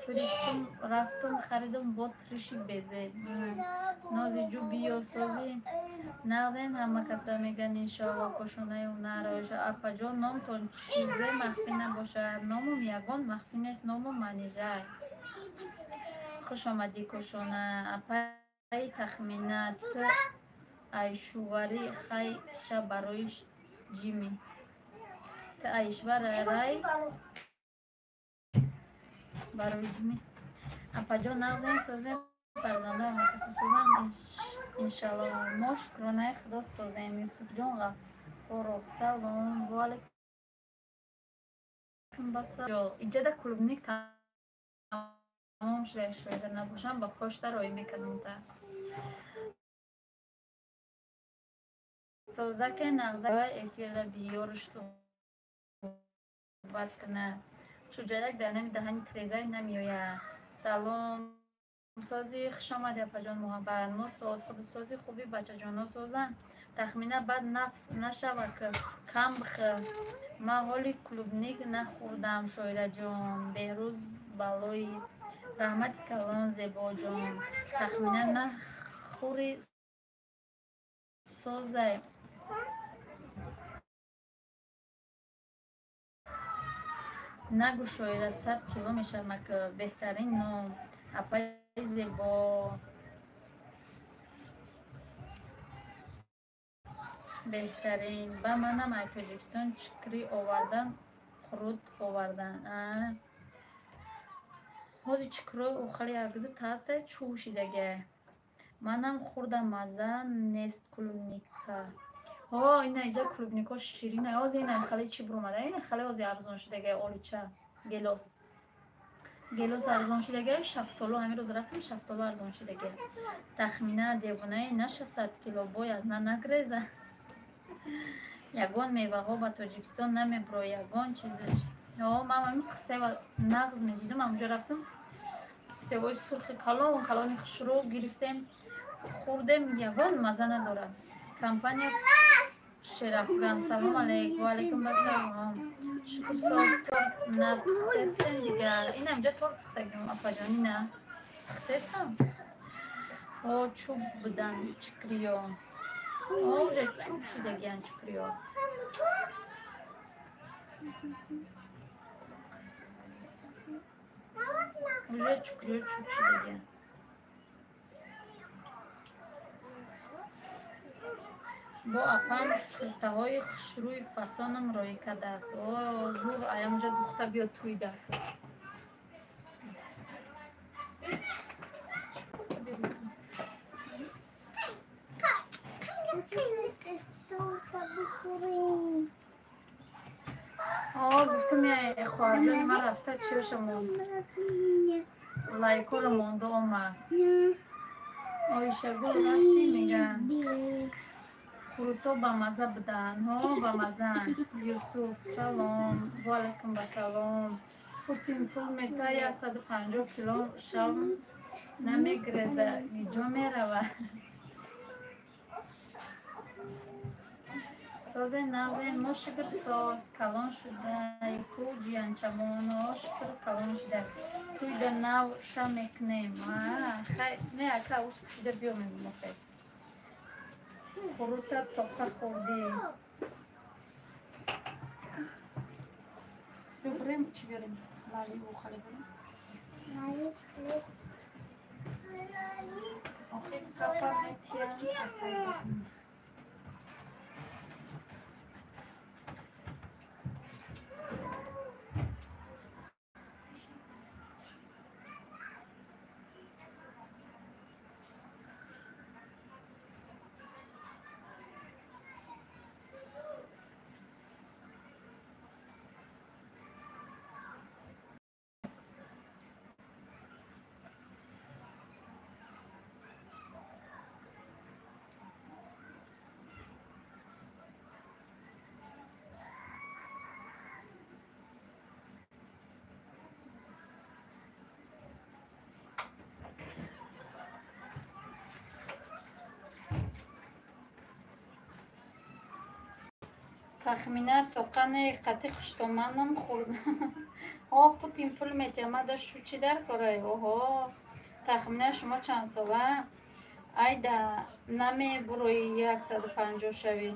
фиристум рафтум харидам бо триши безе. Нозиҷӯ биё созӣ нағзен ҳама каса меган иншоалло. Кошонаи ҳунар. Апаҷон номтон чизе махфӣ набошад. Номам ягон махфӣ нест, номам Манижай. Хуш омадӣ Кошона. Апаи Тахмина т айшувари хай ша барои ҷими. Т айшварай барои ҷими. Апаҷон нағзен созем, фарзандо ҳама каса созанд иншалло. Мо шукронаи Худо созем. Юсуфҷон Ғаффоров, салом. Ва алайкум ассалом. Иҷада клубник тамом шуда, шоида набошам ба почта роӣ мекардам та. Создаке нағза эфирда биёрш суҳбат кунад. Чӯҷаяк дар нами даҳани трезай намеояд. Салом сози, хуш омадӣ апаҷон муҳаббат. Мо соз, худу сози хуби бачаҷоно созанд. Тахмина бад нафс нашава ки кам бихӯр. Ман ҳоли клубник нахӯрдам шоираҷон. Беҳрӯз балои раҳмати калон зебоҷон. Тахмина нахӯри созай. Нагӯ шоира 100 кило мешавам ки беҳтарин ном. Апаи зебо. Беҳтарин. Ба манам ай Тоҷикистон чикрӣ овардан, қурут овардан. Ҳозир чикрҳои охари ягду таста чӯб шидагай. Манам хӯрдам, мазза нест клубника. Ҳо, ина иҷа клубникҳо ширина. Ҳозир ина хеле чӣ буромада? Ина хеле ҳозир арзон шидагай олича, гелос. Гелос арзон шидага, шафтолу ҳамин рӯз рафтем, шафтолу арзон шидага. Тахмина девонаи на 600 кило бой аз на нагреза. Ягон меваҳо ба Тоҷикистон намебро, ягон чизаш. Ман ҳамин сева нағз медидам, ҳамонҷо рафтам. Севои сурхи калон, калони хушрӯ гирифтем, хӯрдем, ягон маза надорад. Компания Шерафган, салом алейк, ва алейкум ассалом. Шукр соз торт напухтестем дигар. Ин ҳамҷо торт пухтагим, апаҷон, ина пухтестам. О, чӯб будан чукриё. О, уже чӯб шидагиян чукриё. Уже чукриё чӯб шидагиян. Бо апам куртаҳои хушрӯи фасоном роӣ кардааст. О, зур, аямҷо духта биё туйда. О, гуфтам хоҳарҷони ман рафта чиёша монд. Лайкоро монда омад. Оишагул рафтӣ меган. Хурутҳо бамаза буданд. Ҳо, бамазаанд. Юсуф, салом. Ва алайкум ассалом. Путин пул мета 150 кило шав намегреза. Ниҷо мерава? Созе нағзен, мо шукр соз, калон шудай, ку ҷиянчамон, о шукр калон шудай. Туйда нав ша мекунем. Хай, не, ака, ус пушида биё мемомо хай. Хурута тоқа хӯрдӣ. Бибурем, чӣ биёрем? Лаливу хали бурем? Охи, папа метиям, акай. Тахмина тоқане қати хуштоманам хӯрдам. О, Путин пул метиҳад, шу чӣ дар корай? Оҳо, тахмина шумо чанд сола? Айда намебурои 150 шавӣ.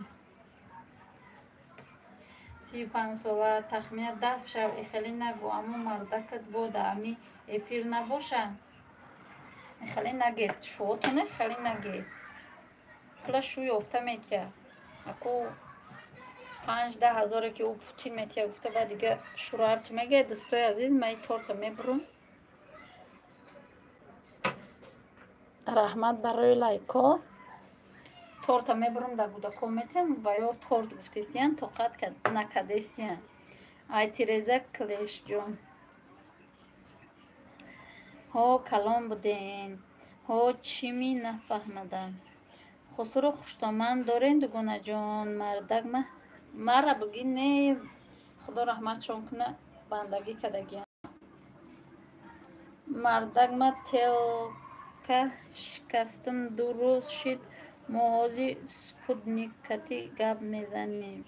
35 сола. Тахмина даф шав, ихеле нагӯ, аммо мардакат бода ами эфир набоша. Ихеле нагет, шуотоне хеле нагет. Пула шу ёфта метиҳад. Аку 5-10 ҳазоре ки ӯ Путин метиҳад гуфта, баъд дига шуро ҳарчи мегӯяд. Дӯстои азиз, ман ин торта мебурам. Раҳмат барои лайкҳо. Торта мебурам, дар кӯдакҳо метиҳам ва ё торт гуфтестиян, тоқат накардестиян. Ай Тереза Клешҷон. Ҳо, калон буден. Ҳо, чӣ ми нафаҳмадам. Хусуру хуштоман дорен, дугонаҷон. Мардак мара буги не, худо раҳматшон куна, бандагӣ кардагиам. Мардак ма телка шикастам, 2 рӯз шид, мо ҳози спутникати гап мезанем.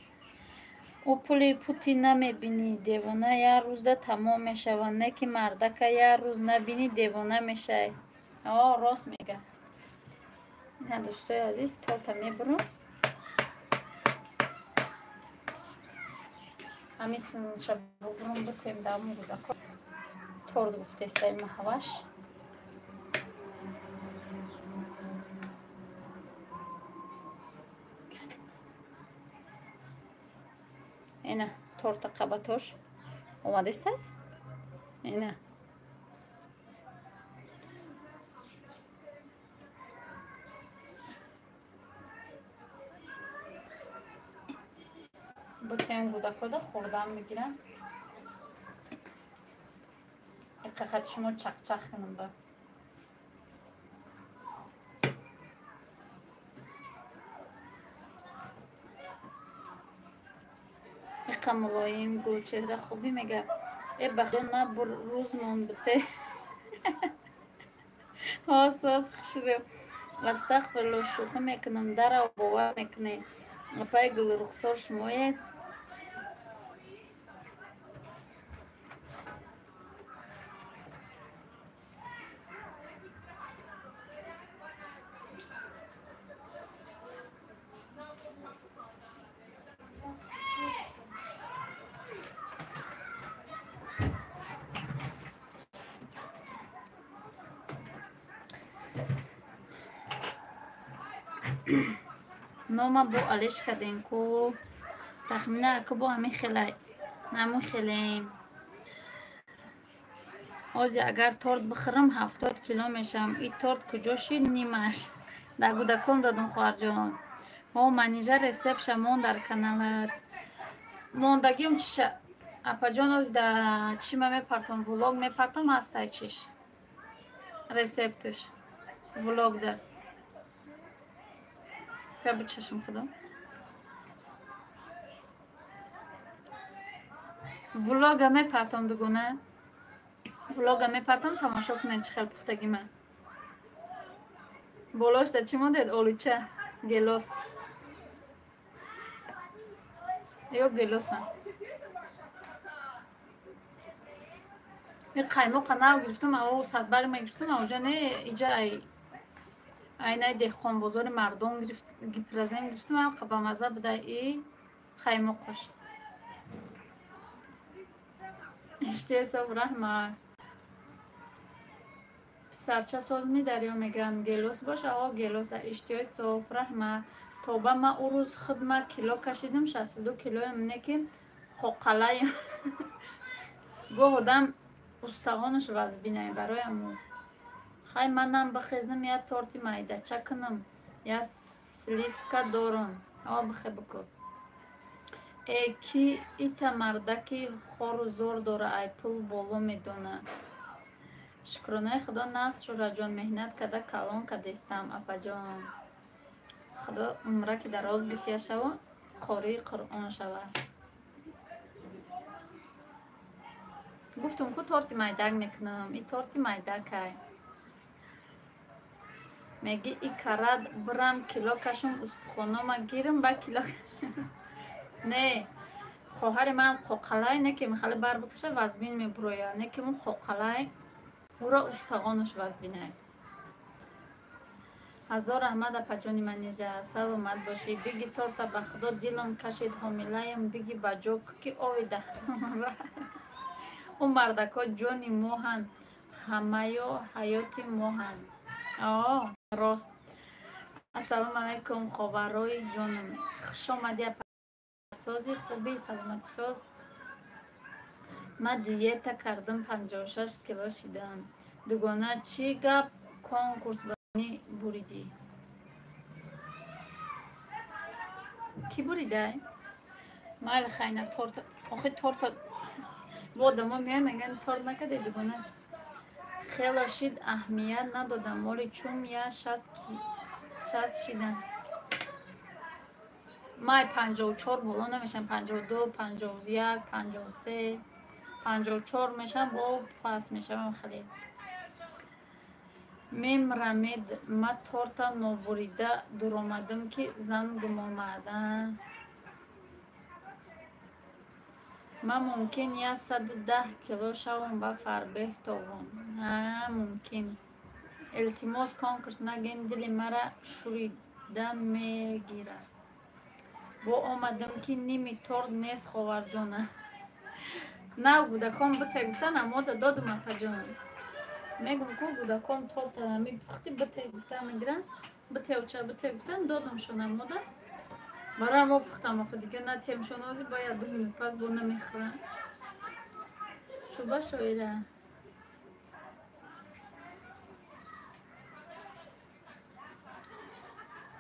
Ӯ пули Путин намебинӣ, девона як рӯзда тамом мешавад, не ки мардака як рӯз набинӣ, девона мешавӣ. О, рост мега. Ина дӯстои азиз, торта мебурам. Ҳамин синша бубурам, бутем даму кӯдако. Торт гуфтестаи маҳваш. Ина торта қабатош омадестай? Ина. Бутем кӯдакода хӯрдан мегирам. Қақати шумо чақчақ кунам ба. Иқа мулоим, гулчеҳра хубӣ мега. Э ба худо на рӯзмон бите. Ҳо соз хушрӯ. Астағфирулло, шӯхӣ мекунам, дарав бовар мекунӣ. Апаи Гулрухсор шумоед? Нома бо алиш кардем ку тахмина аку бо ҳамин хела ҳамин хелем. Ҳози агар торт бихӯрам 70 кило мешавам. И торт куҷо шид нимаш? Дар гудаком додум хоҳарҷон. Ҳо Манижа рецептша мон дар каналат. Мондагиам чиша? Апаҷон ози дар чӣ ма мепартом? Влог мепартом ҳастай чиш? Рецептш. Влогда. Каб чашм худо. Влога мепартом дугона. Влога мепартом тамошо кунед чӣ хел пухтаги ман. Болош да чӣ мондед? Олуча, гелос. Ё гелоса. И қаймоқа нав гирифтам, ао садбарг мегирифтам, аоҷа не иҷа ай айнаи деҳқонбозори мардон гипразем гирифтам, ам бамаза буда и қаймоқош. Иштиҳои раҳмат. Писарча соз медарё мегӯянд гелос боша, о гелоса. Иштиҳои соф раҳмат. Тоба ма ӯ рӯз худ ма кило кашидам, 62 килоям, не ки қоқалаям. Гоҳ одам устағонаш вазбинай бароям. Хай манам бихезам я торти майдача кунам, я сливка дорам. О бихе бику. Э ки ита мардаки хору зор дора, ай пул боло медона. Шукронаи худо наст шураҷон, меҳнат карда калон кардестам апаҷон. Худо умраки дароз бития шава, қории Қуръон шава. Гуфтум ку торти майдак мекунам, и торти майдакай. Меги и карад бирам кило кашум, устухонома гирам ба кило кашум. Не, хоҳари ман қоқалай, не ки михали бар бикаша вазбин мебуроя, не ки мун қоқалай, ӯро устағонаш вазбинай. Ҳазор раҳмат апаҷони Манижа, саломат бошӣ. Биги торта ба худо дилам кашид, ҳомилаям биги ба ҷо ки ови даҳонам. Ӯ мардако ҷони моҳанд, ҳамаё ҳаёти моҳанд. О, рост. Ассалому алайкум ховарои ҷонам. Хуш омадӣ апасози хуби, саломатисоз. Ман диета кардам, 56 кило шидам. Дугона чӣ гап конкурс бани буридӣ? Кӣ буридай? Майли хайна торта. Охи торта бо одамо меоянд мегӯянд торт накарди дугона. Хело шид аҳамият надодам, моли чум я 60 шидам. Май 54 боло намешам, 52, 51, 53, 54 мешам, бо пас мешавам хеле. Мемрамед, ма торта нобурида дуромадам ки зангум омад. Ман мумкин 110 кило шавам ба фарбеҳ тобам. Ҳа, мумкин. Илтимос конкурс нагин, дили мара шӯрида мегирад. Бо омадам ки ними торт нест ховарҷона. Нав гудаком бите гуфтан, амода додум апаҷон. Мегум ку гудаком торта мепухти бите гуфта мегиранд, бите оча бите гуфтан додумшон амода. Барои мо пухтам охи дига натемшон ози бояд 2 минут пас бо намехӯрам. Шуба шоира.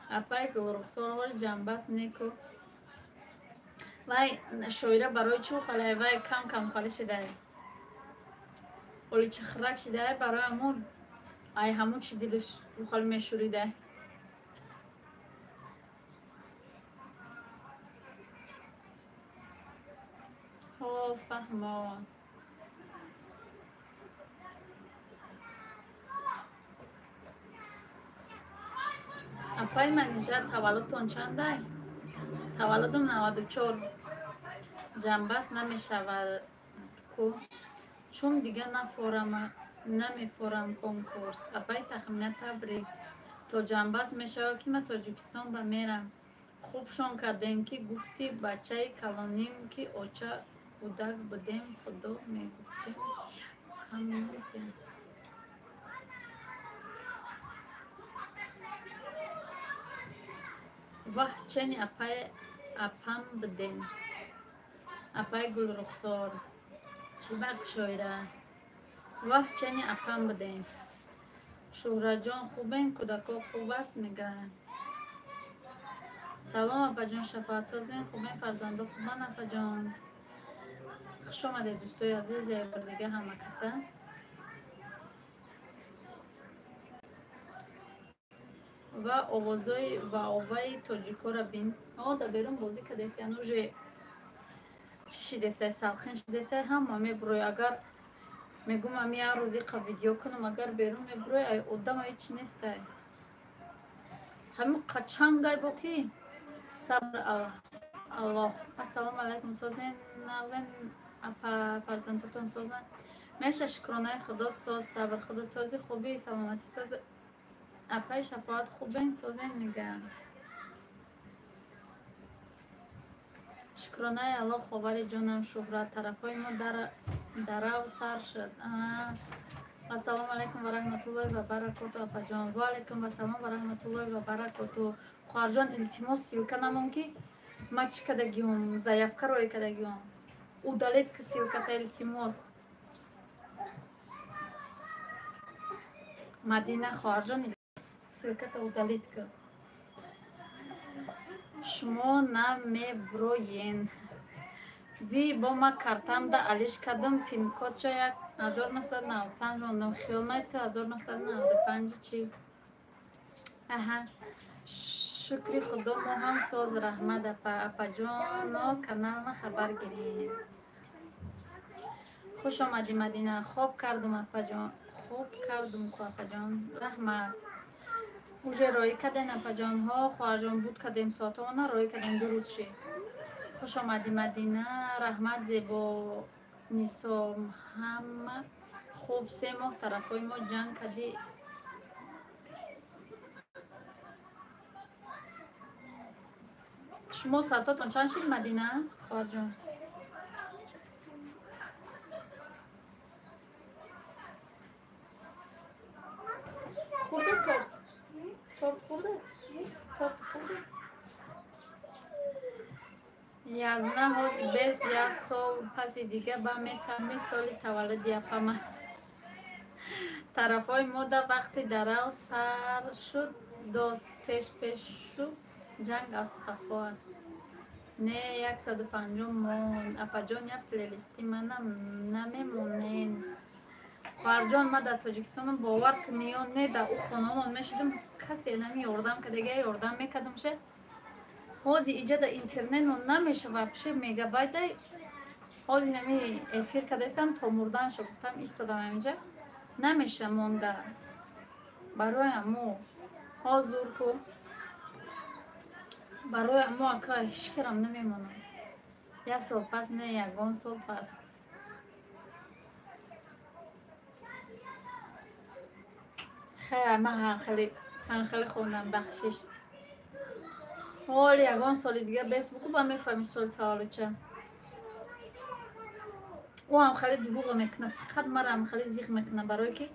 Апай Гулрухсор ҷамбас неку. Вай шоира барои чӣ халай? Вай кам кам хали шидай. Оли чахрак шидай барои ҳамун ай ҳамун чи дилиш хали мешӯридай. Ҳо, фаҳмо. Апай Манижа, таваллудтон чандай? Таваллудум 94. Ҷамбаст намешавад ку? Чун дига намефорам конкурс. Апай Тахмина, табрик. То ҷамбаст мешавад ки ман Тоҷикистон ба мерам. Хубшон кардем ки гуфти бачаи калоним ки оча кӯдак будем, худо мегуфтем якам. Ваҳ, чени апай апам будем. Апай Гулрухсор. Чӣ бакушоира? Ваҳ, чени апам будем. Шӯҳраҷон, хубен? Кӯдако хуб аст мега. Салом апаҷон, шафоат созен, хубен, фарзандо хубан апаҷон. Хуш омадед дӯстои азиз, як бор дига ҳама каса. Ва овозои ва оваи тоҷикора бин. О, да берун бозӣ кардеси, ануже чӣ шидесай, салхин шидесай, ҳама мебурой. Агар мегум ами як рӯз иқа видео кунам, агар берун мебурой, ай одама ҳеч нестай. Ҳамин қачангай бо ки? Сабр Аллоҳ. Ассалому алайкум, созен, нағзен, апа, фарзандотон созен. Меша шукронаи Худо соз, сабр Худо сози, хуби, саломатӣ соз. Апай Шафоат, хубен, созен мега. Шукронаи Аллоҳ, ховари ҷонам Шӯҳрат, тарафҳои мо дарав сар шуд. Ассалому алайкум ва раҳматуллоҳи ва баракоту апаҷон. Ва алайкум вассалом ва раҳматуллоҳи ва баракоту. Хоҳарҷон, илтимос ссылка намон ки ма чӣ кардагиём, заявка роӣ кардагиём. Удалить ки ссылката, илтимос. Мадина хоҳарҷон, ссылката удалить ки. Шумо намеброен. Ви бо ма картамда алиш кардам, пин-кодша 1995 мондам. Хиёл май ту 1995 чӣ? Аҳа. Шукри Худо мо ҳам соз, раҳмат апа. Апаҷоно, каналма хабар гиред. Хуш омадӣ Мадина. Хоб кардум апаҷон. Хоб кардум ку апаҷон. Раҳмат. Уже роӣ карден апаҷонҳо, хоҳарҷон буд кардем соатона роӣ кардем, ду рӯз шид. Хуш омадӣ Мадина. Раҳмат зебо Нисо, ҳама хуб. 3 моҳ тарафҳои мо ҷанг кардӣ. Шумо соатотон чанд шид Мадина хоҳарҷон? Хӯрде торт? Торт хӯрде? Торт хӯрде? Язна ҳоз бес як сол паси дига ба мефаҳмӣ соли таваллуди апама. Тарафҳои мо да вақти дарав сар шуд, дост пеш пешу ҷанг аз қафо аст. Не, 150 монд. Апаҷон, як плейлисти мана намемонем. Хоҳарҷон, ман дар Тоҷикистонам, бовар кунӣ ё не, дар ӯ хонаомон мешудам, касе нами ёрдам кардага, ёрдам мекардам ше. Ҳози иҷа дар интернетмон намешава, пише мегабайтай. Ҳози нами эфир кардастам, то мурданша гуфтам, истодам ҳаминҷа. Намеша монда. Барои амо ҳозур ку. Барои амо ака ҳеч карам намемонам. Як сол пас, не, ягон сол пас. Хай, ман ҳанхели хондам, бахшиш. Ҳоли ягон соли дига бес буку ба мефаҳми соли таваллудча. Ӯ ҳам хеле дурӯға мекунад, фақат мара ҳам хеле зиқ мекунад, барое ки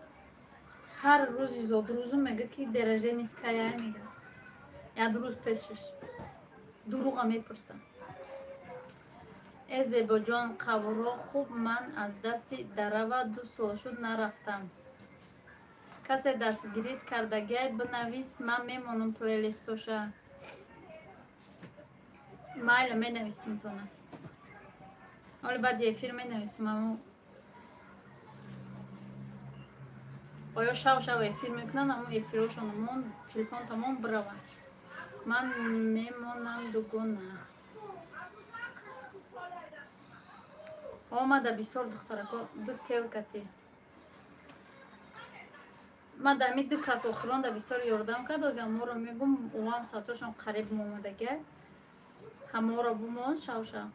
ҳар рӯзи зодрӯзу мега ки дерожденит кая мега. Як рӯз пешаш дурӯға мепурса. Э Зебоҷон, қавро хуб, ман аз дасти дарава 2 сол шуд нарафтам. Касе дастгирит кардагиай бинавис, ман мемонам плейлистоша. Майла менависим тона. Оли баъди эфир менависим аму. Оё шав шав эфир мекунанд, аммо эфирҳошон мон телефон тамом бираванд. Ман мемонам дугона. Омада бисёр духтарако ду телкати. Ман дар ду кас охирон да бисёр ёрдам кард, ози ҳаморо мегум, уам сатошон қариб момадагиа. Ҳаморо бумон шав шав.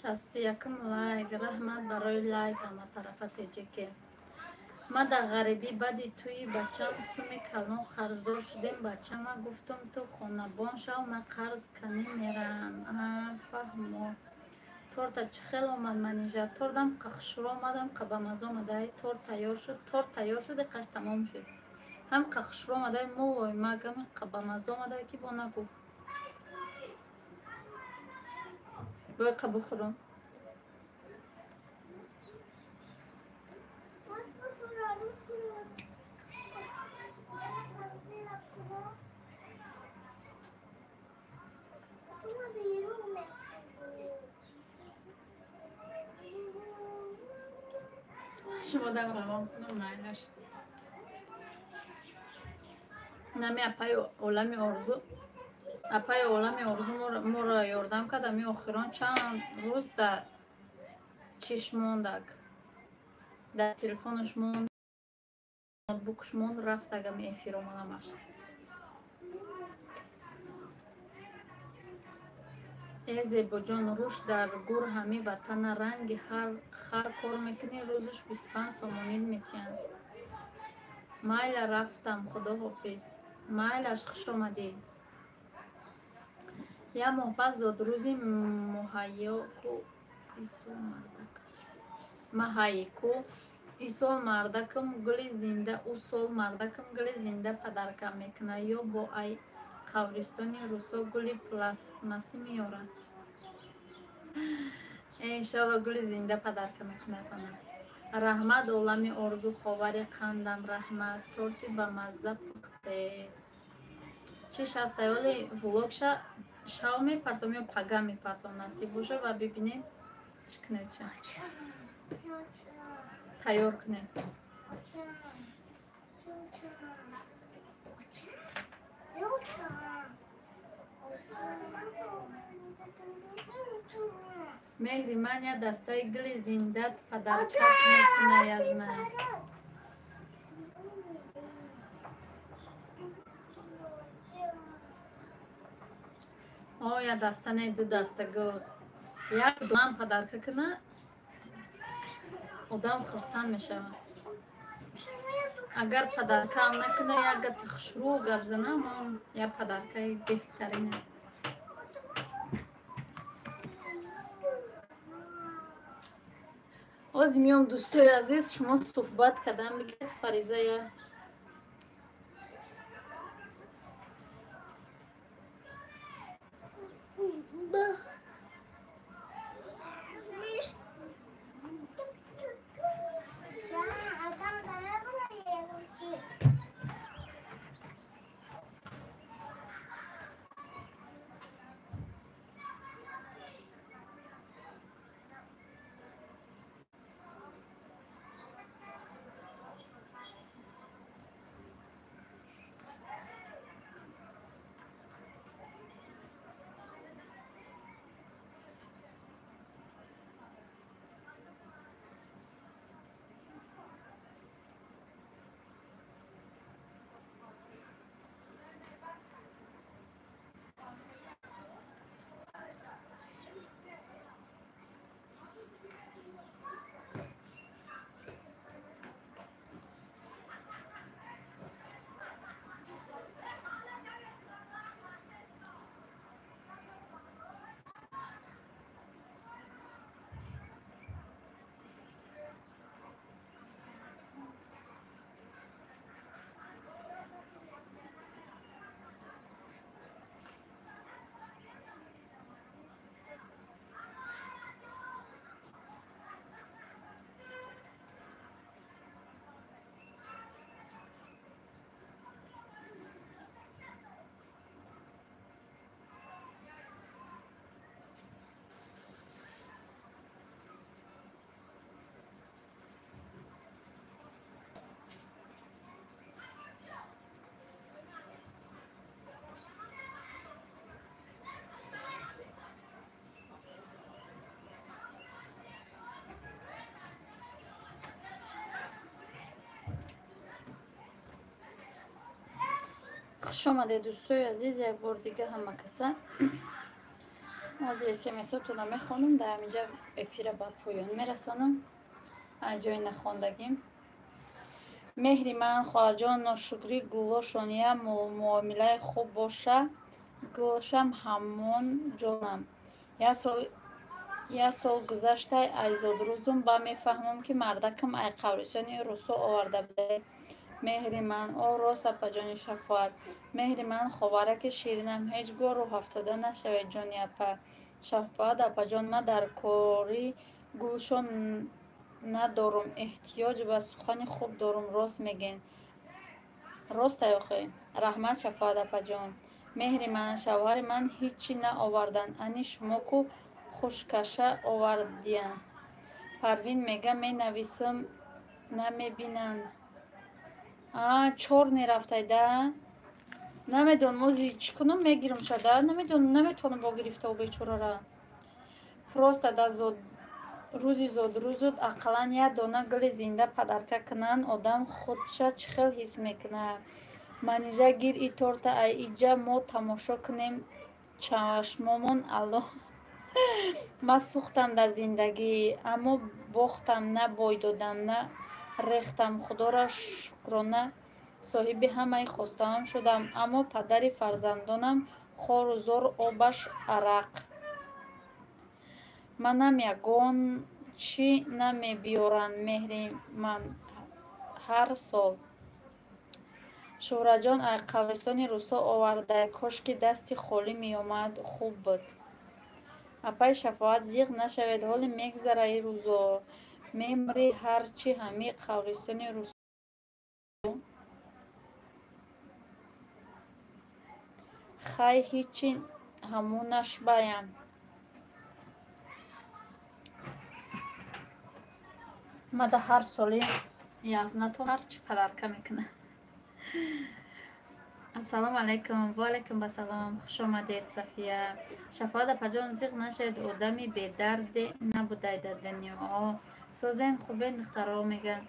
Шасту якум лайк. Раҳмат барои лайк ҳаматарафа теҷеке. Ма дар ғарибӣ баъди тӯи бачам суми калон қарздор шудем. Бачама гуфтум ту хонабон шав, ман қарз канӣ мерам. Фаҳмо. Торта чӣ хел омад манижа? Тортам қахшуро омадам, қабамаза омадай. Торт тайёр шуд, торт тайёр шуд, қаш тамом шуд. Ҳам қахшуро омадай, молоймагами қабамаза омадай ки бо нагу. Бояд қабул хӯрам. Шумо дам равон кунам майлаш. Нами апаи олами орзу, апаи олами орзу моро ёрдам кард. Ами охирон чанд рӯз дар чиш мондак, дар телефонаш монд, ноутбукш монд, рафт агами эфир омадамаш. Э зебоҷон, рӯш дар гур ҳами ватана ранги хар кор мекунӣ, рӯзуш 25 сомонӣ метиҳанд. Майла рафтам, худо ҳофиз. Майлаш, хуш омадӣ. Як моҳ пас зодрӯзи муҳайёку маҳайку исол мардакам гули зинда, ӯ сол мардакам гули зинда падаркам мекунад ё бо ай қабристони русо гули пластмассӣ меорад. Иншоалло гули зинда падарка мекунад она. Раҳмат олами орзу, ховари қандам раҳмат. Торти ба мазза пухтед. Чӣ шастаёли влогша шав мепартом ё пага мепартом, насиб боша ва бибинед чӣ кунед, ча тайёр кунед. Меҳри ман я дастаи гули зиндат падаркат мекуна, я знаю. О, я даста не, ду даста гул. Як дуам падарка куна, одам хурсанд мешавад. Агар падаркаам накуна, як гапи хушрӯ гап занам, он як падаркаи беҳтарина. Оз миём дӯстои азиз, шумо суҳбат кардам бигӯед Фаризая. Хуш омадед, дӯстои азиз, як бор дига ҳама каса. Ҳозир смсотонро мехонам, дар ҳаминҷа эфира ба поён мерасонам. Ҷои нахондагим. Меҳри ман, хоҳарҷон, ношукрӣ гулошон я муомилаи хуб боша, гулшам ҳамон ҷонам. Як сол гузаштай ай зодрӯзум, ба мефаҳмам, ки мардакам ай қабристони русо оварда буда. Меҳри ман, о рост, апаҷони Шафоат. Меҳри ман, ховараки ширинам, ҳеҷ гоҳ рӯҳафтода нашавед, ҷони апа. Шафоат апаҷон, ман дар кори гулшон надорум, эҳтиёҷ ба сухани хуб дорум. Рост мегӯед, ростай охе. Раҳмат, Шафоат апаҷон. Меҳри ман, шавҳари ман ҳиччи наоварданд, ани шумо ку хушкаша овардиянд. Парвин мега, менависам, намебинанд. А чорне рафтай да, намедонам ози чӣ кунам, мегирам шада, намедонам, наметавонам бо гирифтаву бечорара. Просто дар рӯзи зодрӯзут ақаллан як дона гули зинда подарка кунанд, одам худша чӣ хел ҳис мекунад. Манижа, гир и торта, ай иҷа мо тамошо кунем, чашмомон аллоҳ. Ман сӯхтам дар зиндагӣ, аммо бохтам, на бой додам, на рехтам. Худоро шукрона, соҳиби ҳамаи хостаҳоам шудам, аммо падари фарзандонам хору зор, обаш арақ. Манам ягон чӣ намебиёранд, меҳри ман ҳар сол. Шӯҳраҷон, ай қабристони русо овардай, кошки дасти холӣ меомад, хуб буд. Апаи Шафоат, зиқ нашавед, ҳоле мегзара и рӯзо. Мемри ҳарчи ҳамин қабристони русо. Хай, ҳичи ҳамунаш баям. Мада ҳар соли язнато ҳарчи подарка мекунад. Ассалому алайкум. Ва алайкум ассалом. Хуш омадед, Сафия. Шафоат апаҷон, зиқ нашавед, одами бедарде набудай дар дунё. Созен, хубен, духтаро мегӯянд.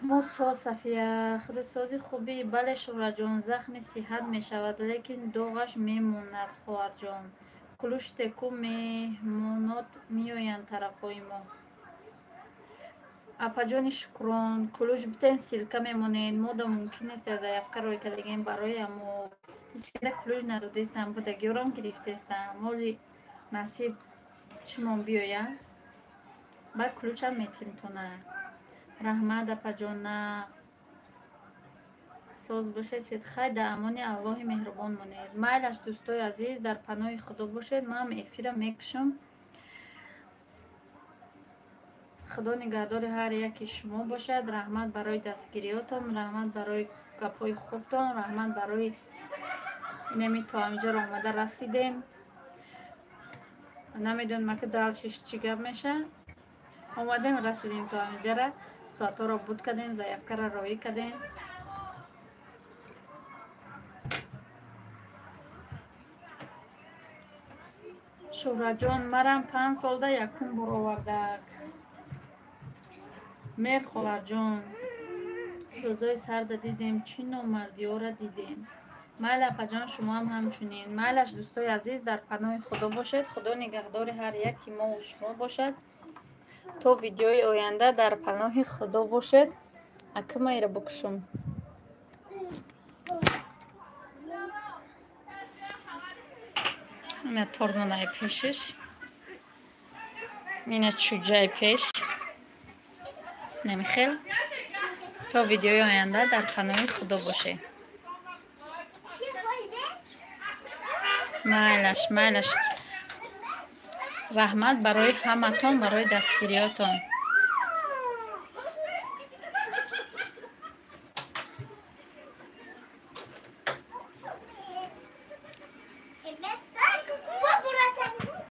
Мо соз, Сафия, худосозӣ хубӣ. Бале, Шӯҳраҷон, захми сиҳат мешавад, лекин доғаш мемонад, хоҳарҷон. Кулуште ку меҳмонот меоянд тарафҳои мо. Апаҷони Шукрон, кулуш битем, ссылка мемонед. Мода мумкин нест, аз заявка рой кардагем барои амо ҳечкада кулуш надодестам, будагиёрам гирифтестам. Моли насиб чимон биёя, баъд кулучам метимтона. Раҳмат, апаҷон, нағз соз бошед. Хай, дар амони Аллоҳи меҳрубон монед. Майлаш, дӯстои азиз, дар паноҳи Худо бошед. Манам эфира мекушам. Худо нигаҳдори ҳар яки шумо бошад. Раҳмат барои дастгириётон, раҳмат барои гапҳои хубтон, раҳмат барои инами то ҳаминҷоро омада расидем. Намедонам, ки дальше чӣ гап меша. Омадем, расидем то ҳаминҷара, соатҳоро буд кардем, заявкаро роҳӣ кардем. Шӯҳратҷон, марам 5 солда якум бор овардак. Мер, холарҷон, рӯзои сарда дидем, чӣ номардиёра дидем. Майли, апаҷон, шумоам ҳамчунин. Майлаш, дӯстои азиз, дар паноҳи Худо бошед. Худо нигаҳдори ҳар яки мову шумо бошад. То видеои оянда дар паноҳи Худо бошед. Акмайра букушум. Ина тормонаи пешиш, ина чуҷаи пеш намихел. То видеои оянда дар паноҳи Худо бошед. Майлаш, майлаш, раҳмат барои ҳаматон, барои дастгириётон.